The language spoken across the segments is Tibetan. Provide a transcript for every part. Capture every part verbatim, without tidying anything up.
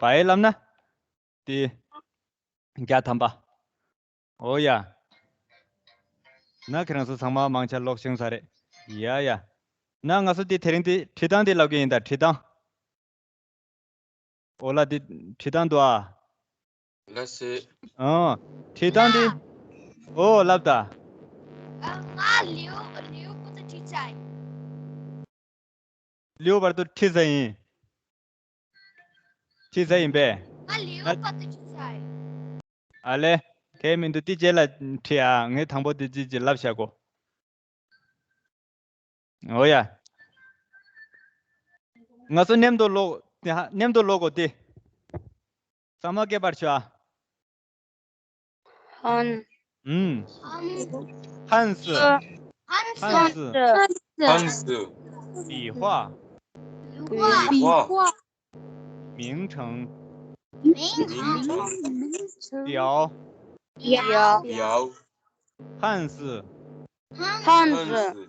བའི་ལབ་ན། དེ། བརྒྱ་ཐམ་པ། འོ་ཡ། ན་ཁྱེད་རང་ཚོ་ཚང་མ་མང་ཆེ་ཀློག་ཤེས་ས་རེད། ཡ་ཡ། ན་ང་ཚོ་དེ་དེ་རིང་དེ་བྲིས་སྟངས་དེ་ལབ་གི་ཡིན་ད། བྲིས་སྟངས། འོ་ལ་དེ་བྲིས་སྟངས་འདུག་ཨ། ལགས་སེ། ཨ། བྲིས་སྟངས་དེ། འོ་ལབ་ད། ང་ལེའུ་ལེའུ་པོ་ཏི་བྲིས་ཚར་ཡིན། ལེའུ་བར་དུ་བྲིས་ཚར་ཡིན། བྲིས་ཚར་ཡིན་པས། ང་ལེའུ་བར་དུ་བྲིས་ཚར་ཡིན། ཨ་ལེ། དེ་མིན་དུ་དེ་རྗེས་ལ་བྲིས་ཨ། ངས་དང་པོ་དེ་ཅི་ཅི་ལབ་བཞག་གོ། འོ་ཡ། ང་ཚོ་མཉམ་དུ་ཀློག་མཉམ་དུ་ཀློག་གོ་དེ། ཚང་མ་སྐད་པར་ཤོད་ཨ། 汉 ཨུམ། 汉字 汉字 汉字 汉字 汉字 笔画 笔画 名称 名称 表 表 表 汉字 汉字 汉字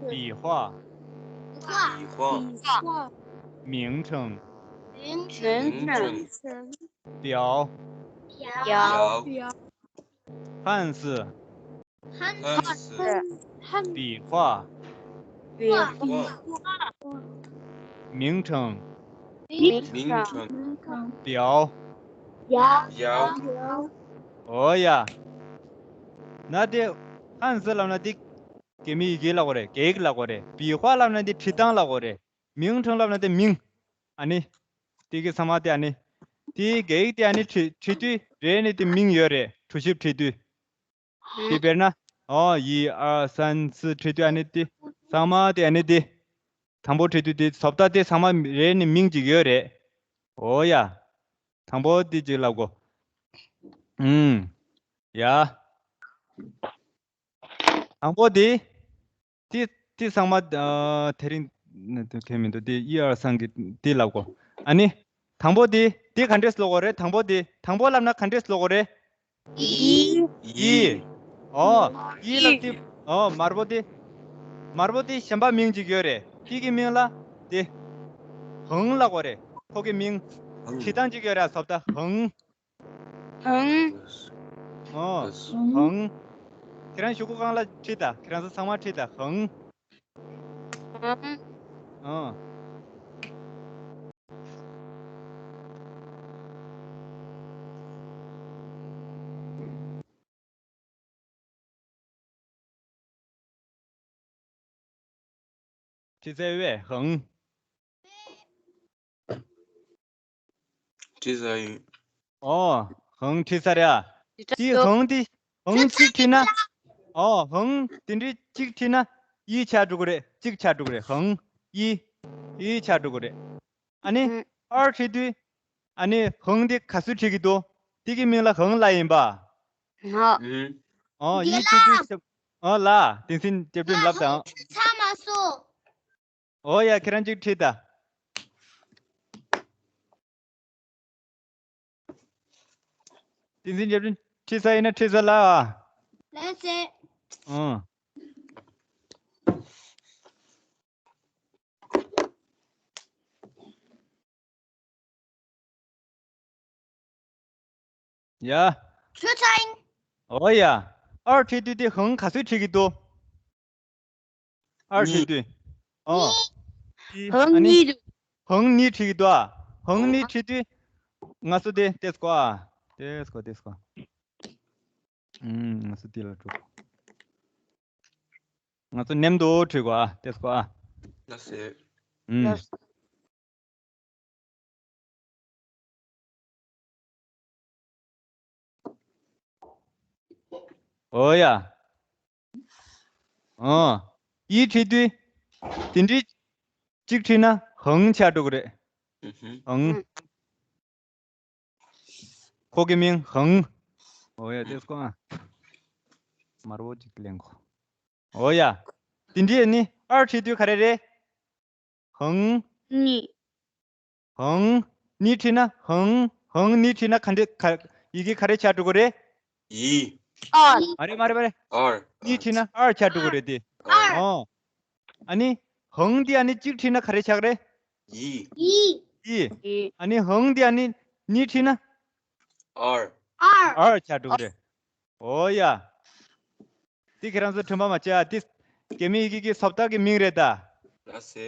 笔画 笔画 名称 名称 名称 表 表 表 汉字 汉字 汉字 笔画 笔画 名称 名称 表 表 表 འོ་ཡ། ན་དེ་汉字 ལབ་ན་དེ་རྒྱ་མི་ཡི་གེ་ལབ་དགོས་རེད། རྒྱ་ཡིག་ལབ་དགོས་རེད། 笔画 ལབ་ན་དེ་བྲིས་སྟངས་ལབ་དགོས་རེད། 名称 ལབ་ན་དེ་མིང་། ཨ་ནི། དེ་གི་ཚང་མ་དེ་ཨ་ནི། དེ་རྒྱ་ཡིག་དེ་ཨ་ནི་བྲིས་བྲིས་དུས་རེད་ནི་དེ་མིང་ཡོད་རེད། གྲུ་ཞིབ་བྲིས་དུས། དེ་དཔེར་ན། ཨོ་ཡི་ཨ་སན་སི་བྲིས་དུས་ཨ་ནི་དེ། ཚང་མ་དེ་ཨ་ནི་དེ། དང་པོ་བྲིས་དུས་དེ་བཟོ་ལྟ་དེ་ཚང་མ་རེད་ནི་མིང་གཅིག་ཡོད་རེད། འོ་ཡ། དང་པོ་དེ་གཅིག་ལབ་གོ། ཨུམ། ཡ། དང་པོ་དེ། དེ་དེ་ཚང་མ་ཨ་དེ་རིང་ནི་དེ་ཁེ་མི་འདུག་དེ་ཡི་ཨར་སང་གི་དེ་ལབ་གོ། ཨ་ནི། དང་པོ་དེ་དེ་ག་འདྲས་ཀློག་གོ་རེད། དང་པོ་དེ་དང་པོ་ལབ་ན་ག་འདྲས་ཀློག་གོ་རེད། ཡི། ཡི། ཨོ། ཡི་ལབ་དེ། ཨོ་དམར་པོ་དེ། དམར་པོ་དེ་གཞན་པ་མིང་གཅིག་ཡོད་རེད། དེ་གི་མིང་ལ་དེ། ཧང་ལབ་གོ་རེད། ཁོ་གི་མིང་། ཧང་། བྲིས་སྟངས་གཅིག་ཡོད་རེད། བཟོ་ལྟ་ཧང་། ཧང་། ཨོ། ཧང་། ཧང་། ཁྱེད་རང་གཞུག་གུ་སྒང་ལ་བྲིས་ད། ཁྱེད་རང་ཚོ་ཚང་མ་བྲིས་ད། ཧང་། ཧང་། ཨོ། བྲིས་ཚར་བས། ཧང་། བྲིས་ཚར་ཡིན། ཨོ། ཧང་བྲིས་ཚར་ཡ། དེ་ཧང་དེ། ཧང་གཅིག་བྲིས་ན། ཨོ་ཧང་དེ་འདྲའི་གཅིག་བྲིས་ན། ཡི་ཆགས་འགྲོ་གི་རེད། གཅིག་ཆགས་འགྲོ་གི་རེད། ཧང་། ཡི། ཡི་ཆགས་འགྲོ་གི་རེད། ཨ་ནི། ཨར་བྲིས་དུས། ཨ་ནི་ཧང་དེ་ག་ཚོད་བྲིས་ཀྱི་འདུག་དེ་གི་མིང་ལ་ཧང་ལབ་ཡིན་པ། ཧ། ཨོ་ཡི་བྲིས་དུས། ཨོ་ལ། བསྟན་འཛིན་སྐྱབས་སྒྲོན་ལབ་དང་། ཚར་མ་སོང་། ཨོ་ཡ། ཁྱེད་རང་གཅིག་བྲིས་ད། བསྟན་འཛིན་སྐྱབས་སྒྲོན་བྲིས་ཚར་ཡིན་ན་བྲིས་ཚར་ལ། ལགས་སེ། ཨོ། ཡ། ཁྱོད་ཚ་ཡིན། ཨོ་ཡ། ཨར་བྲིས་དུས་དེ་ཧང་ག་ཚོད་བྲིས་ཀྱི་འདུག་ཨར་བྲིས་དུས། ཨོ། ཧང་ཨ་ནི། གཉིས་འདུག་ཧང་གཉིས་བྲིས་ཀྱི་འདུག་ཨ། ཧང་གཉིས་བྲིས་དུས། ང་ཚོ་དེ་ཏེས་ཀོ་ཨ། ཏེས་ཀོ་ཏེས་ཀོ་ཨུམ། ང་ཚོ་དེ་ལ་འགྲོ། ང་ཚོ་མཉམ་དུ་བྲིས་གོ་ཨ། ཏེས་ཀོ་ཨ། ལགས་སེ། ཨུམ། ཨོ་ཡ། ཨོ། ཡི་བྲིས་དུས། དེ་འདྲའི་གཅིག་བྲིས་ན་ཧང་ཆགས་འགྲོ་གི་རེད། ཧང་། ཁོ་གི་མིང་ཧང་། ཨོ་ཡ། ཏེས་ཀོ་ཨ། དམར་པོ་གཅིག་ལེན་གོ། ཨོ་ཡ། དེ་འདྲའི་ནི་ཨར་བྲིས་དུས་ག་རེ་རེད། ཧང་། གཉིས། ཧང་། གཉིས་བྲིས་ན་ཧང་། ཧང་གཉིས་བྲིས་ན་ག་འདྲ་ག་ཡི་གེ་ག་རེ་ཆགས་འགྲོ་གི་རེད། ཡི། ཨར། མ་རེད་མ་རེད་མ་རེད། ཨར། གཉིས་བྲིས་ན་ཨར་ཆགས་འགྲོ་གི་རེད་དེ། ཨར། ཨོ། ཨ་ནི། ཧང་འདི་ཨ་ནི་གཅིག་བྲིས་ན་ག་རེ་ཆགས་རེད། ཡི། ཡི། ཡི། ཨ་ནི་ཧང་འདི་ཨ་ནི་ གཉིས་བྲིས་ན། R R ཆགས་འགྲོ་གི་རེད། ཨོ་ཡ། འདི་ཁྱེད་རང་ཚོ་དྲན་པ་མ་བརྗེད་ཨ། འདི་རྒྱ་མི་ཡི་གེ་གི་སོབ་ཏ་གི་མིང་རེད་ད། ལགས་སེ།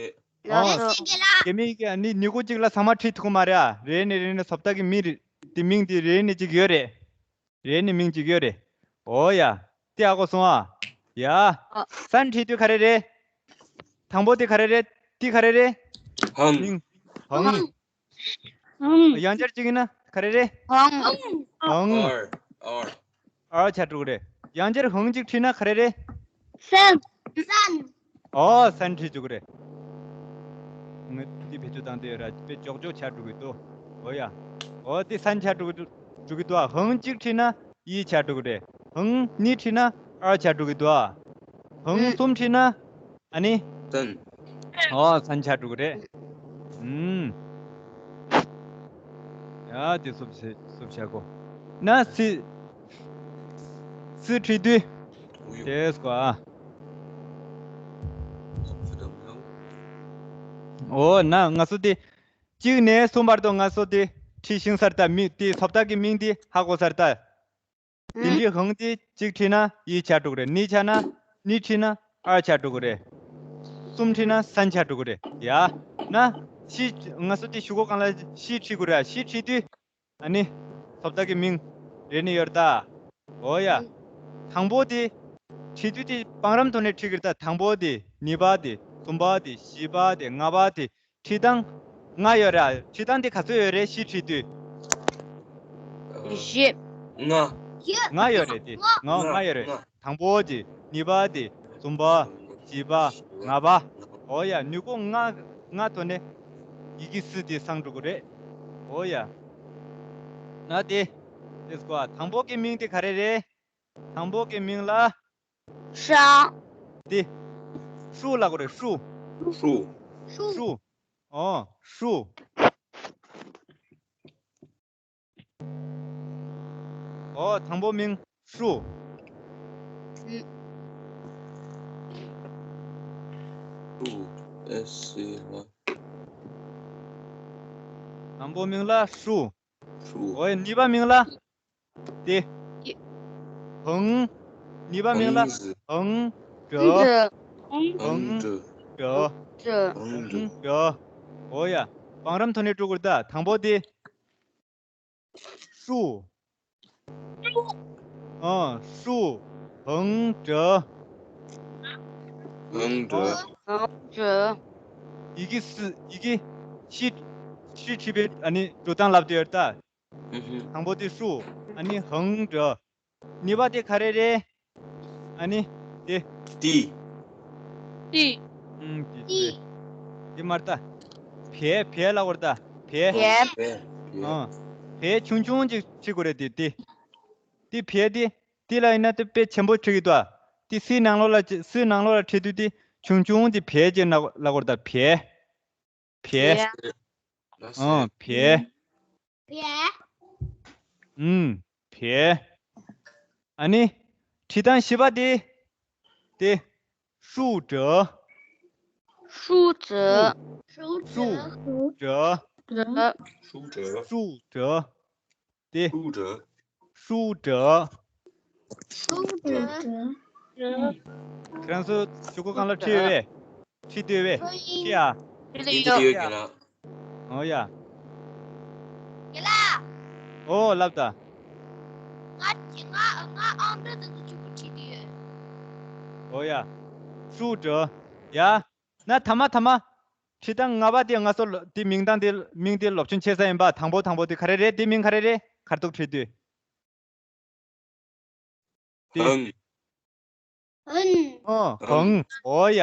ཨོ། ལགས་སོ། རྒྱ་མི་ཡི་གེ་ཨ་ནི་ཉི་གུ་གཅིག་ལ་ཚང་མ་བྲིས་ཐུབ་ཀྱི་མ་རེད་ཨ། རེ་ནས་རེ་ནས་སོབ་ཏ་གི་མིང་རེད། འདི་མིང་འདི་རེ་ནས་གཅིག་ཡོད་རེད། རེ་ནས་མིང་གཅིག་ཡོད་རེད། ཨོ་ཡ། འདི་ཧ་གོ་སོང་ཨ། ཡ། སན་བྲིས་དུས་ག་རེ་རེད། དང་པོ་འདི་ག་རེ་རེད། འདི་ག་རེ་རེད། ཧང་མིང་། ཧང་། ཧང་། ཡང་བསྐྱར་གཅིག་ཡིན་ན་ག་རེ་རེད། ཧང་། ཧང་། 二二 R ཆགས་འགྲོ་གི་རེད། ཡང་བསྐྱར་ཧང་གཅིག་བྲིས་ན་ག་རེ་རེད། སན། སན། ཨོ་སན་བྲིས་འཇུག་གི་རེད། ང་འདི་བེད་སྤྱོད་བཏང་དེ་ར་དཔེ་ཅོག་ཅོག་ཆགས་འགྲོ་གི་འདུག་ཨོ་ཡ། ཨོ་འདི་སན་ཆགས་འགྲོ་གི་འདུག་འགྲོ་གི་འདུག་ཧང་གཅིག་བྲིས་ན་ཡི་ཆགས་འགྲོ་གི་རེད། ཧང་གཉིས་བྲིས་ན་ཨར་ཆགས་འགྲོ་གི་འདུག་ཧང་གསུམ་བྲིས་ན་ཨ་ནི། སན། ཨོ་སན་ཆགས་འགྲོ་གི་རེད། ཨུམ། ཡ་དེ་སུབ་སུབ་བྱ་གོ་ན་སི། སི་བྲིས་དུས། དེས་གོ་ཨ། ཨོ་ན་ང་ཚོ་དེ། གཅིག་ནས་གསུམ་བར་དུ་ང་ཚོ་དེ་བྲིས་ཤིང་སར་ལྟ་མི་དེ་སོབ་ཏ་གི་མིང་དེ་ཧ་གོ་སར་ལྟ། དེ་འདྲའི་ཧང་དེ་གཅིག་བྲིས་ན་ཡི་ཆགས་འགྲོ་གི་རེད། གཉིས་ཆགས་ན་གཉིས་བྲིས་ན་ཨར་ཆགས་འགྲོ་གི་རེད། གསུམ་བྲིས་ན་སན་ཆགས་འགྲོ་གི་རེད། ཡ། ན། ཤི། ང་ཚོ་དེ་ཞུ་གོ་གང་ལ་ཤི་བྲིས་དགོས་རེད། ཤི་བྲིས་དུས། ཨ་ནི། སོབ་ཏ་གི་མིང་རེད་ནི་ཡོད་ད། ཨོ་ཡ། དང་པོ་དེ། བྲིས་དུས་དེ་བང་རིམ་ཐོག་ནས་བྲིས་གི་རེད་ད། དང་པོ་དེ། གཉིས་པ་དེ། གསུམ་པ་དེ། བཞི་པ་དེ། ལྔ་པ་དེ། བྲིས་སྟངས་ལྔ་ཡོད་རེད། བྲིས་སྟངས་དེ་ག་ཚོད་ཡོད་རེད། ཤི་བྲིས་དུས། བཞི། ལྔ། ལྔ་ཡོད་རེད་དེ། ལྔ་ལྔ་ཡོད་རེད། དང་པོ་དེ། གཉིས་པ་དེ། གསུམ་པ། བཞི་པ། ལྔ་པ། ཨོ་ཡ། ཉི་གུ་ལྔ་ལྔ་ཐོག་ནས་ཡི་གེ་སི་དེ་སང་འགྲོ་གི་རེད། ཨོ་ཡ། ན་དེ། དེ་སྐོར་དང་པོ་གི་མིང་དེ་ག་རེ་རེད། དང་པོ་གི་མིང་ལ། ཧྲ། དེ། ཧྲུ་ལབ་དགོས་རེད། ཧྲུ། ཧྲུ། ཧྲུ། ཧྲུ། ཨོ། ཧྲུ། ཨོ། དང་པོ་མིང་ཧྲུ། ཧྲུ། ཨེ་སི་ལ། དང་པོ་མིང་ལ་ཧྲུ། ཧྲུ། ཨོ། གཉིས་པ་མིང་ལ། དེ། ཧང་། གཉིས་པ་མིང་ལ། ཧང་། ཧང་། ཏྲ། ཏྲ། ཧང་། ཏྲ། ཏྲ། ཧང་ཏྲ། ཧང་། ཏྲ། ཨོ་ཡ། བང་རིམ་ཐོག་ནས་འགྲོ་དགོས་རེད་ད། དང་པོ་དེ། ཧྲུ། ཨ། ཧྲུ། ཧང་། ཏྲ། ཧང་ཏྲ། ཧང་ཏྲ། ཡི་གེ་སི། ཡི་གེ་ཤི། ཤི་བྲིས་པའི་ཨ་ནི་འགྲོ་སྟངས་ལབ་དེ་ཡོད་ད། དང་པོ་དེ་ཧྲུ། ཨ་ནི་ཧང་ཏྲ། གཉིས་པ་དེ་ག་རེ་རེད། ཨ་ནི་དེ། ཏི། ཏི། ཨུམ། དེ་དེ་དེ་མར་ལྟ། བེ། བེ་ལབ་དགོས་རེད་ད། བེ། བེ། བེ། བེ། ཨ། བེ་ཆུང་ཆུང་ཅིག་བྲིས་དགོས་རེད་དེ་དེ། དེ་བེ་དེ། དེ་ལ་ཡིན་ན་དེ་དཔེ་ཆེན་པོ་བྲིས་ཀྱི་འདུག་ཨ། དེ་སི་ནང་ལོགས་ལ་སི་ནང་ལོགས་ལ་བྲིས་དུས་དེ་ཆུང་ཆུང་དེ་བེ་ཅིག་ལབ་དགོས་རེད་ད། བེ། བེ། བེ། ལ་ཨ། སེ། བེ། བེ། ཨུམ། བེ། ཨ་ནི། བྲིས་སྟངས་བཞི་པ་དེ། དེ། ཧྲུ་ཏྲ། ཧྲུ་ཏྲ། ཧྲུ་ཏྲ། ཏྲ། ཧྲུ་ཏྲ། ཧྲུ་ཏྲ། དེ། ཧྲུ་ཏྲ། ཧྲུ་ཏྲ། ཧྲུ་ཏྲ། ཁྱེད་རང་ཚོ་ཞུ་གོ་གང་ལ་ཁྲིད་ཡོད་པས། ཁྲིད་འདོད་པས། ཁྲིད་ཡ། ཡིན་གྱི་ཡོད་ཀྱི་ལ། ཨོ་ཡ། ཨོ་ལབ་ད། ཨོ་ཡ། ཧྲུ་ཏྲ། ཡ། ན་ཐ་མ་ཐ་མ། ཁྲིད་སྟངས་ལྔ་པ་དེ་ང་ཚོ་ལོ་དེ་མིང་སྟངས་དེ་མིང་དེ་སློབ་སྦྱོང་བྱེད་ས་ཡིན་པ། དང་པོ་དང་པོ་དེ་ག་རེ་རེད། དེ་མིང་ག་རེ་རེད། ཁ་ཐུག་ཁྲིད་དུས། དེ། ཧང་། ཧང་། ཨོ། ཧང་། ཨོ་ཡ།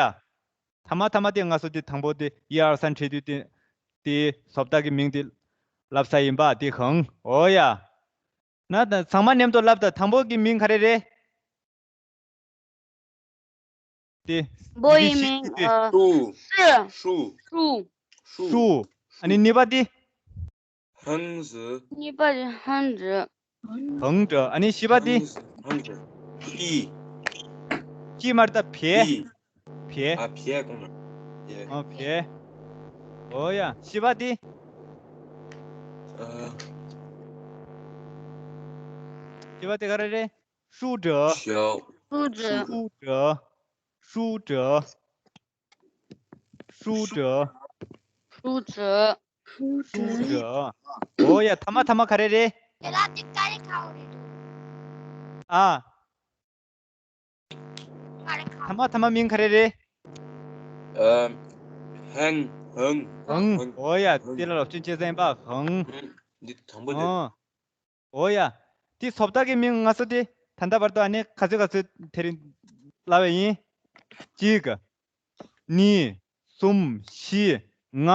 ཐ་མ་ཐ་མ་དེ་ང་ཚོ་དེ་དང་པོ་དེ་ཡི་ཨར་སན་ཁྲིད་དུས་དེ། དེ་སོབ་ཏ་གི་མིང་དེ་ལབ་ས་ཡིན་པ། དེ་ཧང་། ཨོ་ཡ། ན་ད་ཚང་མ་མཉམ་དུ་ལབ་ད། དང་པོ་གི་མིང་ག་རེ་རེད། དེ། བོ་ཡི་མིང་། ཨ། ཧྲུ། ཧྲུ། ཧྲུ། ཧྲུ། ཧྲུ། ཨ་ནི་གཉིས་པ་དེ། ཧང་ཟི། གཉིས་པ་དེ་ཧང་ཟི། ཧང་ཏྲ། ཨ་ནི་བཞི་པ་དེ། ཧང་ཟི། ཧང་ཏྲ། ཏི། ཏི་མར་ད། བེ། ཏི། བེ། ཨ་བེ་གོང་ན། བེ། ཨ་བེ། ཨོ་ཡ། བཞི་པ་དེ། ཨ། བཞི་པ་དེ་ག་རེ་རེད། 书者། 小། 书者། 书者། 书者། 书者། 书者། 书者། འོ་ཡ། ཐ་མ་ཐ་མ་ག་རེ་རེད། དེ་ལ་དེ་ག་རེ་ག་རེ་འདུག་ཨ། ག་རེ་ག་ཐ་མ་ཐ་མ་མིང་ག་རེ་རེད། ཨ། ཧང་། ཧང་། ཧང་། ཧང་། འོ་ཡ། ཧང་། དེ་ལ་སློབ་ཚན་བཅད་ཚན་པ་ཧང་། ཧང་། འདི་དང་པོ་དེ། ཨ། འོ་ཡ། དེ་བཟོ་ལྟ་གི་མིང་ང་ཚོ་དེ་ད་ལྟ་བར་དུ་ཨ་ནི་ག་ཚོད་ག་ཚོད་དེ་རིང་བསླབས་པ་ཡིན། གཅིག་གཉིས། གསུམ། བཞི། ལྔ།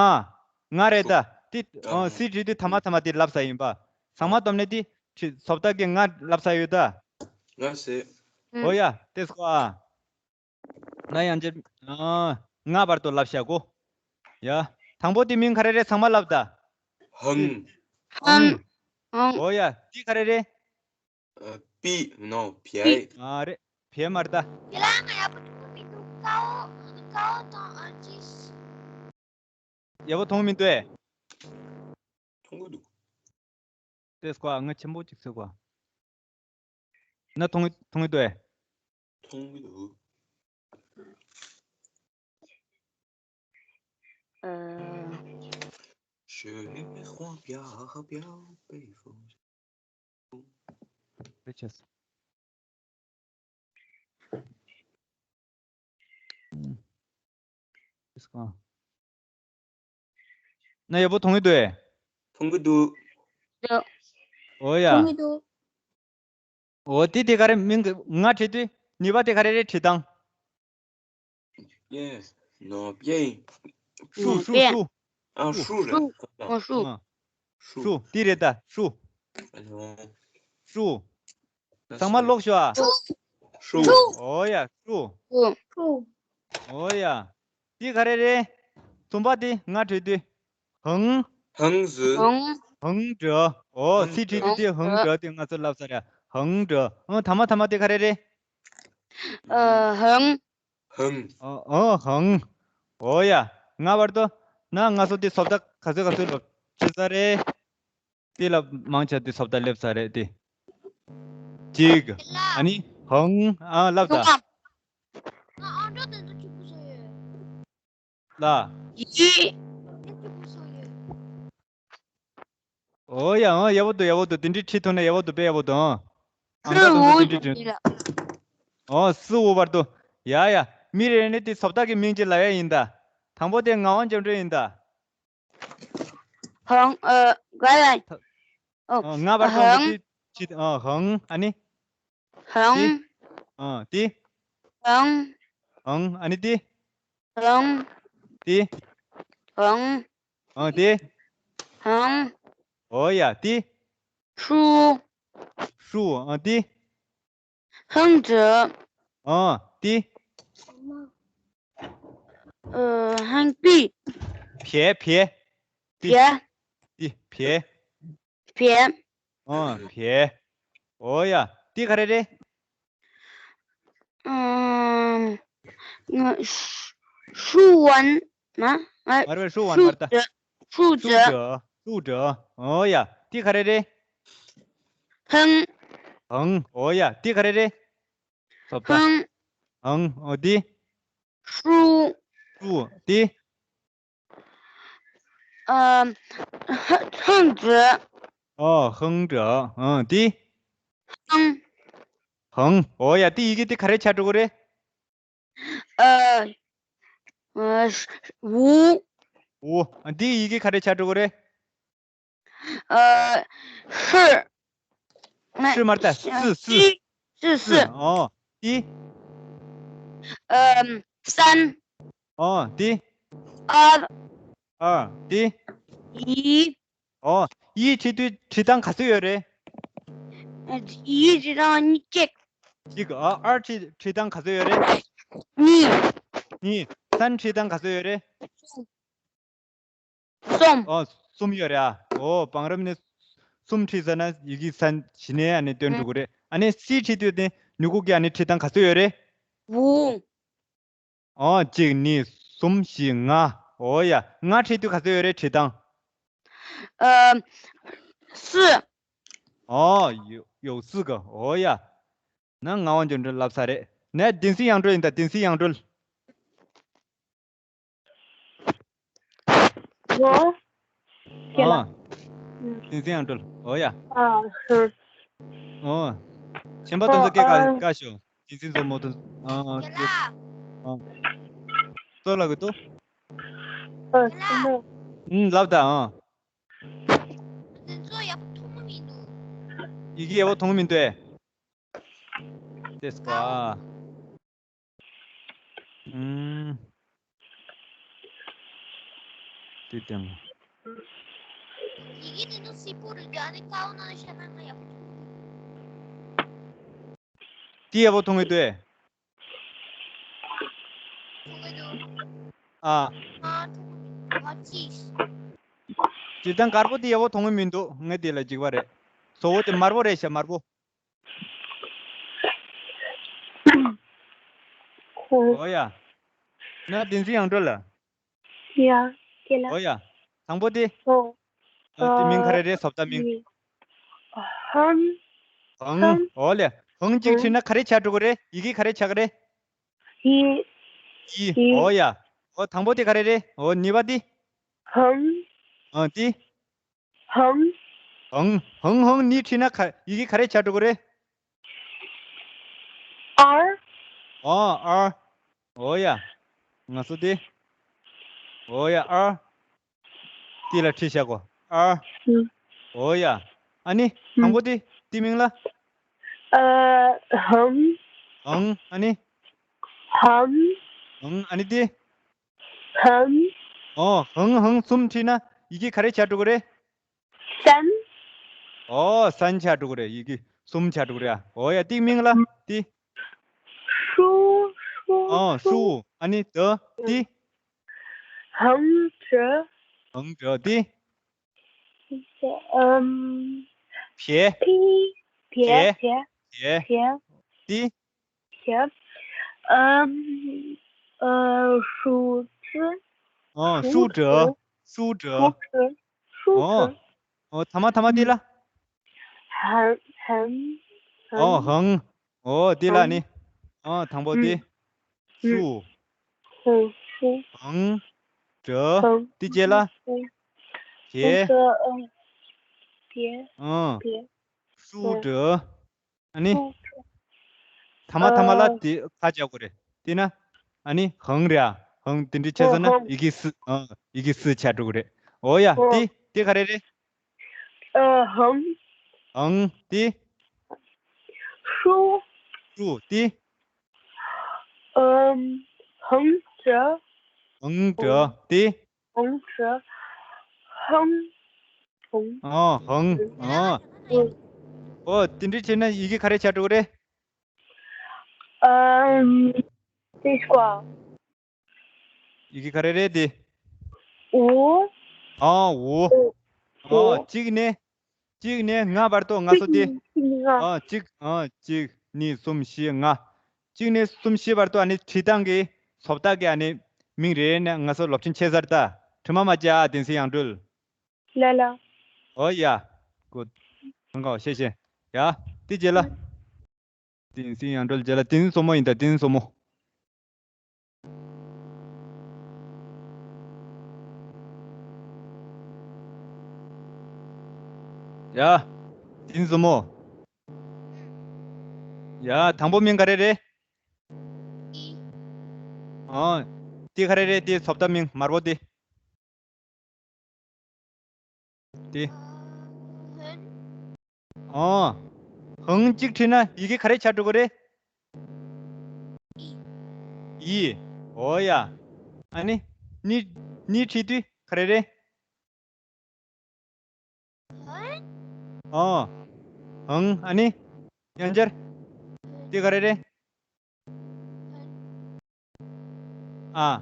ལྔ་རེད་ད། དེ་ཨ། སི་བྲིས་དུས་ཐ་མ་ཐ་མ་དེ་བསླབས་ཚར་ཡིན་པ། ཚང་མ་བསྡོམས་ནས་དེ་བྲིས་བཟོ་ལྟ་གི་ལྔ་བསླབས་ཚར་ཡོད་ད། ལྔ་ཟེར། འོ་ཡ། དེ་སོ་ཨ། ན་ཡང་ཅེ། ཨ། ལྔ་བར་དུ་བསླབས་བཞག་གོ། ཡ། དང་པོ་དེ་མིང་ག་རེ་རེད། ཚང་མ་བསླབས་ད། ཧང་། ཧང་། ཧང་། འོ་ཡ། དེ་ག་རེ་རེད། ཨ། པི། ནོ། བྱའི། ཨ་རེད། བྱའི་མ་རེད་ད། དེ་ལ་ང་ཡག་པོ་མཐོང་མི་འདུག་ཀའོ། ཀའོ་དང་ཨ་ཅིས། ཡག་པོ་མཐོང་མི་འདུག་ཨེ། མཐོང་གི་འདུག་དེ་སྐོར་ང་ཆེན་པོ་ཅིག་ཟེར་གོ། ན་མཐོང་མཐོང་གི་འདུག་ཨེ། མཐོང་གི་འདུག་ཨ། 雪花飘飘，北风。 Bitches. ཨུམ། ཨིས་ཀ་ན་ཡག་པོ་མཐོང་གི་འདུག་ཨེ། མཐོང་གི་འདུག་འདུག་འོ་ཡ། མཐོང་གི་འདུག་འོ་དེ་དེ་ག་རེ་མིང་གི་ང་བྲིས་དུས་གཉིས་པ་དེ་ག་རེ་རེད། བྲིས་སྟངས། པེན། ནོ། པེན། ཧྲུ། ཧྲུ། ཧྲུ། ཨ། ཧྲུ་རེད། ཨ། ཧྲུ། ཧྲུ། ཧྲུ། དེ་རེད་ད། ཧྲུ། ཨ་ནོ། ཧྲུ། ཚང་མ་ཀློག་ཤོག་ཨ། ཧྲུ། ཧྲུ། འོ་ཡ། ཧྲུ། ཧྲུ། འོ་ཡ། དེ་ག་རེ་རེད། གསུམ་པ་དེ་ང་བྲིས་དུས། ཧང་། ཧང་ཟི། ཧང་། ཧང་ཀྲི། འོ། ཧང་སི་བྲིས་དུས་དེ་ཧང་ཀྲི་དེ་ང་ཚོ་ལབ་ས་རེད། ཧང་ཀྲི། ཨ། ཐ་མ་ཐ་མ་དེ་ག་རེ་རེད། ཨ། ཧང་། ཧང་། ཨ། ཨ། ཧང་། འོ་ཡ། ང་བར་དུ་ན་ང་ཚོ་དེ་བཟོ་ལྟ་ག་ཚོད་ག་ཚོད་ལབ་བྱེད་ས་རེད། དེ་ལ་མང་ཆེ་དེ་བཟོ་ལྟ་སླེབས་ས་རེད་དེ། གཅིག་ཨ་ནི་ཧང་། ཨ། ལབ་ད། ང་ཨང་གྲངས་དེ་ཚོ་གཅིག་པུ་བཟོ་ཡོད། ལ། ཡི། འོ་ཡ། འོ་ཡག་པོ་འདུག་ཡག་པོ་འདུག་དེ་འདྲའི་ཁྲིད་ཐུབ་ན་ཡག་པོ་འདུག་དཔེ་ཡག་པོ་འདུག་ཨང་། ཨང་གྲངས་དེ་ཚོ་དེ་འདྲའི་བྲིས། འོ། སི་འོ་བར་དུ། ཡ་ཡ། མི་རེ་རེ་ནས་དེ་བཟོ་ལྟ་གི་མིང་ཅིག་ལབ་ཡ་ཡིན་ད། དང་པོ་དེ་ངག་དབང་འཇམ་སྒྲོན་ཡིན་ད། ཧང་། ཨ། ག་ཡ། ཨ། ང་བར་དུ་ཧང་། དེ་ཅི། ཨ། ཧང་། ཨ་ནི། ཧང་། དེ། ཨ། དེ། ཧང་། ཧང་། ཨ་ནི་དེ། ཧང་། དེ། ཧང་། ཨ། དེ། ཧང་། འོ་ཡ། དེ། ཧྲུ། ཧྲུ། ཨ། དེ། ཧང་ཀྲི། ཨ། དེ། ཨ། ཧང་པི། བྱའི། བྱའི། དེ། བྱའི། དེ། བྱའི། བྱའི། ཨ། བྱའི། འོ་ཡ། དེ་ག་རེ་རེད། ཨམ། ཧྲུ་ཝན། ན། ང་རེ་བའི་ཧྲུ་ཝན་མར་ད། ཧྲུ་ཀྲི། ཧྲུ་ཀྲི། འོ་ཡ། དེ་ག་རེ་རེད། ཧང་། ཧང་། འོ་ཡ། དེ་ག་རེ་རེད། ཧང་། ཧང་། འོ་དེ། ཧྲུ། ཧྲུ། དེ། ཨམ། ཧ། ཧང་ཀྲི། ཨོ། ཧང་ཀྲི། ཨ། དེ། ཧང་། ཧང་། འོ་ཡ། དེ་ཡི་གེ་དེ་ག་རེ་ཆགས་འགྲོ་གི་རེད། ཨ། ཨ། ཝུ། ཝུ། ཨ། དེ་ཡི་གེ་ག་རེ་ཆགས་འགྲོ་གི་རེད། ཨ། ཧྲི། ཧྲི་མར་ད། སི། སི། སི། སི། ཨོ། དེ། ཨམ། སན། ཨོ། དེ། ཨར། ཨར། དེ། ཡི། ཨོ། ཡི་བྲིས་དུས་བྲིས་སྟངས་ག་ཚོད་ཡོད་རེད། ཡི་བྲིས་སྟངས་གཅིག་གཅིག་ཨ། ཨར་བྲིས་བྲིས་སྟངས་ག་ཚོད་ཡོད་རེད། གཉིས། གཉིས། སན་བྲིས་སྟངས་ག་ཚོད་ཡོད་རེད། གསུམ། ཨོ། གསུམ་ཡོད་རེད་ཨ། ཨོ། བང་རིམ་ནི་གསུམ་བྲིས་ཚར་ན་ཡི་གེ་སན་གཞི་ནས་ཨ་ནི་སྟོན་འགྲོ་གི་རེད། ཨ་ནི་སི་བྲིས་དུས་ནི་མྱུ་གུ་གི་ཨ་ནི་བྲིས་སྟངས་ག་ཚོད་ཡོད་རེད། ཝུ། ཨོ། གཅིག་གཉིས་གསུམ་བཞི་ལྔ། ཨོ་ཡ། ལྔ་བྲིས་དུས་ག་ཚོད་ཡོད་རེད་བྲིས་སྟངས། ཨ། སི། ཨོ། ཡོ- ཡོག་སི་གི། ཨོ་ཡ། ན་ངག་དབང་འབྱོར་འཕྲིན་ལབ་ས་རེད། ན་བསྟན་འཛིན་དབྱངས་སྒྲོལ་ཡིན་ད། བསྟན་འཛིན་དབྱངས་སྒྲོལ། ཨོ། ཁྱེད་ལ། ཨོ། བསྟན་འཛིན་དབྱངས་སྒྲོལ། ཨོ་ཡ། ཨ། ཧུ། ཨོ། ཆེན་པ་དོན་དུ་སྐད་ཨ། ཀ་ཀ་ཤོ། བསྟན་འཛིན་མཚོ་མོ་དོན། ཨ། ཨ། ཁྱེད་ལ། ཨ། ཙོ་ལ་གི་ཏོ། ཨ། ཆེན་མོ། ཨུམ། ལབ་ད། ཨ། འདི་ཚོ་ཡག་པོ་མཐོང་གི་མི་འདུག་ཡི་གེ་ཡག་པོ་མཐོང་གི་མི་འདུག་ཨེ། དེས་ཀ། ཨུམ། དེ་དང་། ཡི་གེ་འདི་ཚོ་སིལ་པོ་རེད། ཨ་ནི་ཀའོ་ན་ཤ་ན་ང་ཡག་པོ་མཐོང་གི་འདུག་དེ་ཡག་པོ་མཐོང་གི་འདུག་ཨེ། མཐོང་གི་འདུག་ཨ། ཨ། མཐོང་གི་མི་འདུག་ཨ། ཅི། སྤྱིར་བཏང་དཀར་པོ་དེ་ཡག་པོ་མཐོང་གི་མི་འདུག་ངས་དེ་ལ་འཇིགས་པ་རེད། བཟོ་བོ་དེ་དམར་པོ་རེད་ཤག་དམར་པོ། ཁོ། ཨོ་ཡ། ན་བསྟན་འཛིན་དབྱངས་སྒྲོལ་ལ། ཡ། ཁྱེད་ལ། ཨོ་ཡ། དང་པོ་དེ། ཨོ། ཨ། དེ་མིང་ག་རེ་རེད། བཟོ་ལྟ་མིང་། ཧང་། ཧང་། ཧང་། ཨོ་ལེ། ཧང་གཅིག་ཧང་། བྲིས་ན་ག་རེ་ཆགས་འགྲོ་གི་རེད། ཡི་གེ་ག་རེ་ཆགས་ཀྱི་རེད། ཡི། ཡི། ཡི། ཨོ་ཡ། ཨོ་དང་པོ་དེ་ག་རེ་རེད། ཨོ་གཉིས་པ་དེ། ཧང་། ཨ་དེ། ཧང་། ཧང་། ཧང་། ཧང་གཉིས་བྲིས་ན་ག- ཡི་གེ་ག་རེ་ཆགས་འགྲོ་གི་རེད། ཨར། ཨོ་ཨར། ཨོ་ཡ། ང་ཚོ་དེ། ཨོ་ཡ། ཨར། དེ་ལ་བྲིས་བཞག་གོ། ཨར། ཨུ། ཨོ་ཡ། ཨ་ནི། ཨུ། དང་པོ་དེ། དེ་མིང་ལ། ཨ། ཧང་། ཧང་། ཨ་ནི། ཧང་། ཧང་། ཨ་ནི་དེ། ཧང་། ཨོ། ཧང་། ཧང་གསུམ་བྲིས་ན་ཡི་གེ་ག་རེ་ཆགས་འགྲོ་གི་རེད། སན། ཨོ་སན་ཆགས་འགྲོ་གི་རེད། ཡི་གེ་གསུམ་ཆགས་འགྲོ་གི་རེད། ཨོ་ཡ། དེ་མིང་ལ་དེ། ཧྲུ། ཧྲུ། ཨོ་ཧྲུ། ཧྲུ། ཨ་ནི་ད་དེ། ཧང་ཀྲི། ཧང་ཀྲི། དེ། ཨམ། བྱེ། ཕི། བྱེ། བྱེ། བྱེ། བྱེ། བྱེ། དེ། བྱེ། ཨམ། ཨ། ཧྲུ་ཙི། ཨོ། ཧྲུ་ཀྲི། ཧྲུ་ཀྲི། ཧྲུ་ཀྲི། ཧྲུ་ཀྲི། ཨོ། ཨོ། ཐ་མ་ཐ་མ་དེ་ལ། ཧང་། ཧང་། ཨོ། ཧང་། ཧང་། ཨོ་དེ་ལ་ནི། ཨོ་དང་པོ་དེ། ཧྲུ། ཧྲུ། ཧང་། ཀྲི། ཧང་། དེ་རྗེས་ལ། བྱེ། བྱེ། ཨོ། ཧྲུ་ཀྲི། ཨ་ནི། ཐ་མ་ཐ་མ་ལ་དེ་ཁ་རྒྱག་དགོས་རེད། དེ་ན། ཨ་ནི་ཧང་རེད་ཨ། ཧང་དེ་འདྲ་བྱས་སོང་ན་ཡི་གེ་སི། ཨ། ཡི་གེ་སི་ཆགས་འགྲོ་གི་རེད། ཨོ་ཡ། དེ་དེ་ག་རེ་རེད། ཨ། ཧང་། ཧང་། དེ། ཧྲུ། ཧྲུ། དེ། ཨམ། ཧང་ཀྲི། ཧང་ཀྲི། དེ། ཧང་ཀྲི། ཧང་། ཧང་། ཨོ། ཧང་། ཨོ། ཨོ། ཨོ་དེ་འདྲ་བྱས་ན་ཡི་གེ་ག་རེ་ཆགས་འགྲོ་གི་རེད། ཨམ། དེ་སྐོར། ཡི་གེ་ག་རེ་རེད་དེ། འུ། ཨ། འུ། འུ། ཨ། གཅིག་ནས། གཅིག་ནས་ལྔ་བར་དུ་ང་ཚོ་དེ། གཅིག་ནས་ལྔ། ཨ། གཅིག་ཨ། གཅིག་གཉིས། གསུམ། བཞི། ལྔ། གཅིག་ནས་གསུམ། བཞི་བར་དུ་ཨ་ནི་བྲིས་སྟངས་ཀྱི་བཟོ་ལྟ་གི་ཨ་ནི་མིང་རེ་རེ་ནས་ང་ཚོ་སློབ་ཚན་ཕྱེ་ཚར་ད། དྲི་མ་མ་བྱེད་ཨ། བསྟན་འཛིན་དབྱངས་སྒྲོལ། ལ་ལ། ཨོ་ཡ། གུཌ། གང་ག་བ་ཤེས་ཤེས། ཡ། དེ་རྗེས་ལ། བསྟན་འཛིན་དབྱངས་སྒྲོལ་རྗེས་ལ་བསྟན་འཛིན་མཚོ་མོ་ཡིན་ད། བསྟན་འཛིན་མཚོ་མོ། ཡ། བསྟན་འཛིན་མཚོ་མོ། ཡ། དང་པོ་མིང་ག་རེ་རེད། ཨི། ཨ། དེ་ག་རེ་རེད། དེ་བཟོ་ལྟ་མིང་དམར་པོ་དེ། དེ། ཨ། ཧང་གཅིག་བྲིས་ན་ཡི་གེ་ག་རེ་ཆགས་འགྲོ་གི་རེད། ཡི། ཨོ་ཡ། ཨ་ནི། གཉིས། གཉིས་བྲིས་དུས་ག་རེ་རེད། ཨ། ཧང་། ཨ་ནི། ཡང་བསྐྱར། དེ་ག་རེ་རེད། ཨ།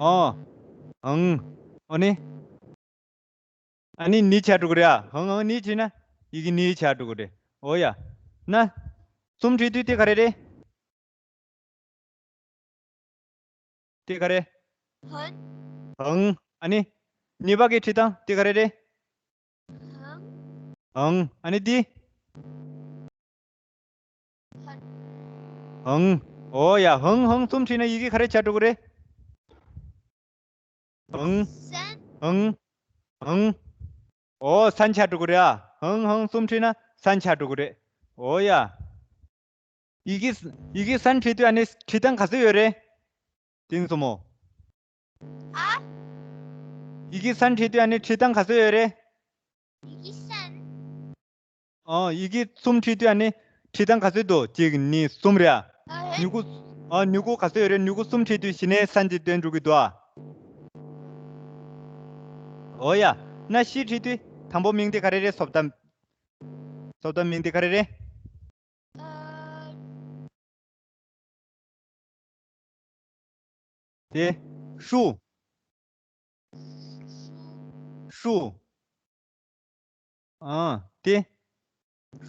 ཨོ། ཧང་། ཨོ་ནི། ཨ་ནི་ནི་ཆགས་འགྲོ་གི་རེད་ཨ། ཧང་ཧང་ནི་བྲིས་ན་ཡི་གེ་ནི་ཆགས་འགྲོ་གི་རེད། ཨོ་ཡ། ན། གསུམ་བྲིས་དུས་དེ་ག་རེ་རེད། དེ་ག་རེ། ཧང་། ཧང་། ཨ་ནི། གཉིས་པ་གི་བྲིས་སྟངས་དེ་ག་རེ་རེད། ཧང་། ཧང་། ཨ་ནི་འདི། ཧང་། ཨོ་ཡ། ཧང་ཧང་གསུམ་བྲིས་ན་ཡི་གེ་ག་རེ་ཆགས་འགྲོ་གི་རེད། ཧང་། སན། ཧང་། ཧང་། ཨོ་སན་ཆགས་འགྲོ་གི་རེད་ཨ། ཧང་ཧང་གསུམ་བྲིས་ན་སན་ཆགས་འགྲོ་གི་རེད། ཨོ་ཡ། ཡི་གེ། ཡི་གེ་སན་བྲིས་དུས་ཨ་ནི་བྲིས་སྟངས་ག་ཚོད་ཡོད་རེད། དེ་ནི་སོ་མོ། ཨ། ཡི་གེ་སན་བྲིས་དུས་ཨ་ནི་བྲིས་སྟངས་ག་ཚོད་ཡོད་རེད། ཡི་གེ་སན། ཨ། ཡི་གེ་གསུམ་བྲིས་དུས་ཨ་ནི་བྲིས་སྟངས་ག་ཚོད་འདུག་གཅིག་གཉིས་གསུམ་རེད་ཨ། ཨ་ཧེ། མྱུ་གུ། ཨ། མྱུ་གུ་ག་ཚོད་ཡོད་རེད། མྱུ་གུ་གསུམ་བྲིས་དུས་གཞི་ནས་སན་གཅིག་བཏོན་འགྲོ་གི་འདུག་ཨ། ཨོ་ཡ། ན་བཞི་བྲིས་དུས་དང་པོ་མིང་དེ་ག་རེ་རེད། བཟོ་ལྟ། བཟོ་ལྟ་མིང་དེ་ག་རེ་རེད། ཨ། དེ། ཧྲུ། ཧྲུ། ཨ། དེ།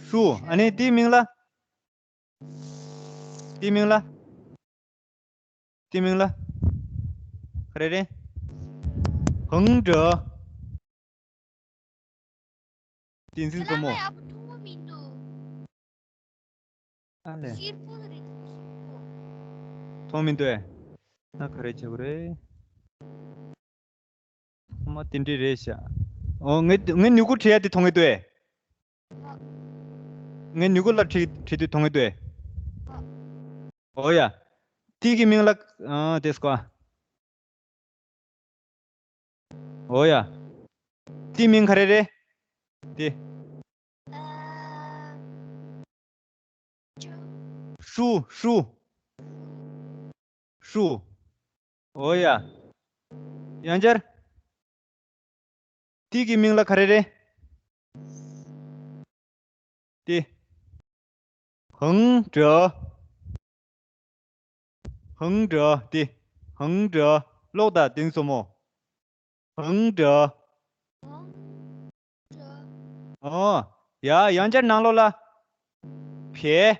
ཧྲུ། ཨ་ནི་དེའི་མིང་ལ། དེའི་མིང་ལ། དེའི་མིང་ལ། ག་རེ་རེད། ཧང་ཌེ། དེ་ནི་སོ་མོ། ཨ་ལས། མཐོང་མི་འདུག་ཨེ། ན་ག་རེ་བྱེད་དགོས་རེད། ཐོག་མ་དེ་འདྲས་རེད་ཤག་ཨོ། ངས་ངས་མྱུ་གུ་བྲིས་ཡ་དེ་མཐོང་གི་འདུག་ཨེ། ངས་མྱུ་གུ་ལ་བྲིས་བྲིས་དུས་མཐོང་གི་འདུག་ཨེ། ཨོ་ཡ། དེ་གི་མིང་ལ། ཨ། དེ་སྐོ། ཨོ་ཡ། དེའི་མིང་ག་རེ་རེད། དེ། ཧྲུ། ཧྲུ། ཧྲུ། ཨོ་ཡ། ཡང་བསྐྱར། དེ་གི་མིང་ལ་ག་རེ་རེད། དེ། ཧང་ཌེ། ཧང་ཌེ། དེ། ཧང་ཌེ། ཀློག་དང་དེ་ནི་སོ་མོ། ཧང་ཌེ། ཨོ། ཡ། ཡང་བསྐྱར་ནང་ལོགས་ལ། བེ།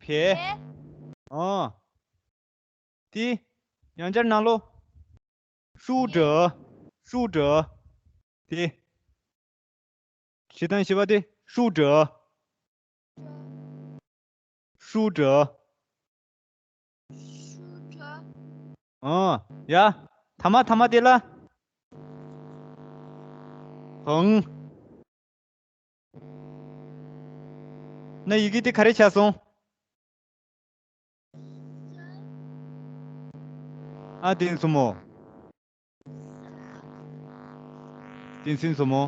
བེ། ཨོ། དེ། ཡང་བསྐྱར་ནང་ལོགས། ཧྲུ་ཌེ། ཧྲུ་ཌེ། དེ། བྲིས་སྟངས་བཞི་པ་དེ། ཧྲུ་ཌེ། ཧྲུ་ཌེ། ཨ། ཡ། ཐ་མ་ཐ་མ་དེ་ལ། ཧང་། ན་ཡི་གེ་དེ་ག་རེ་ཆགས་སོང་། ཨ། དེ་ནི་སོ་མོ། དེ་ནི་སོ་མོ།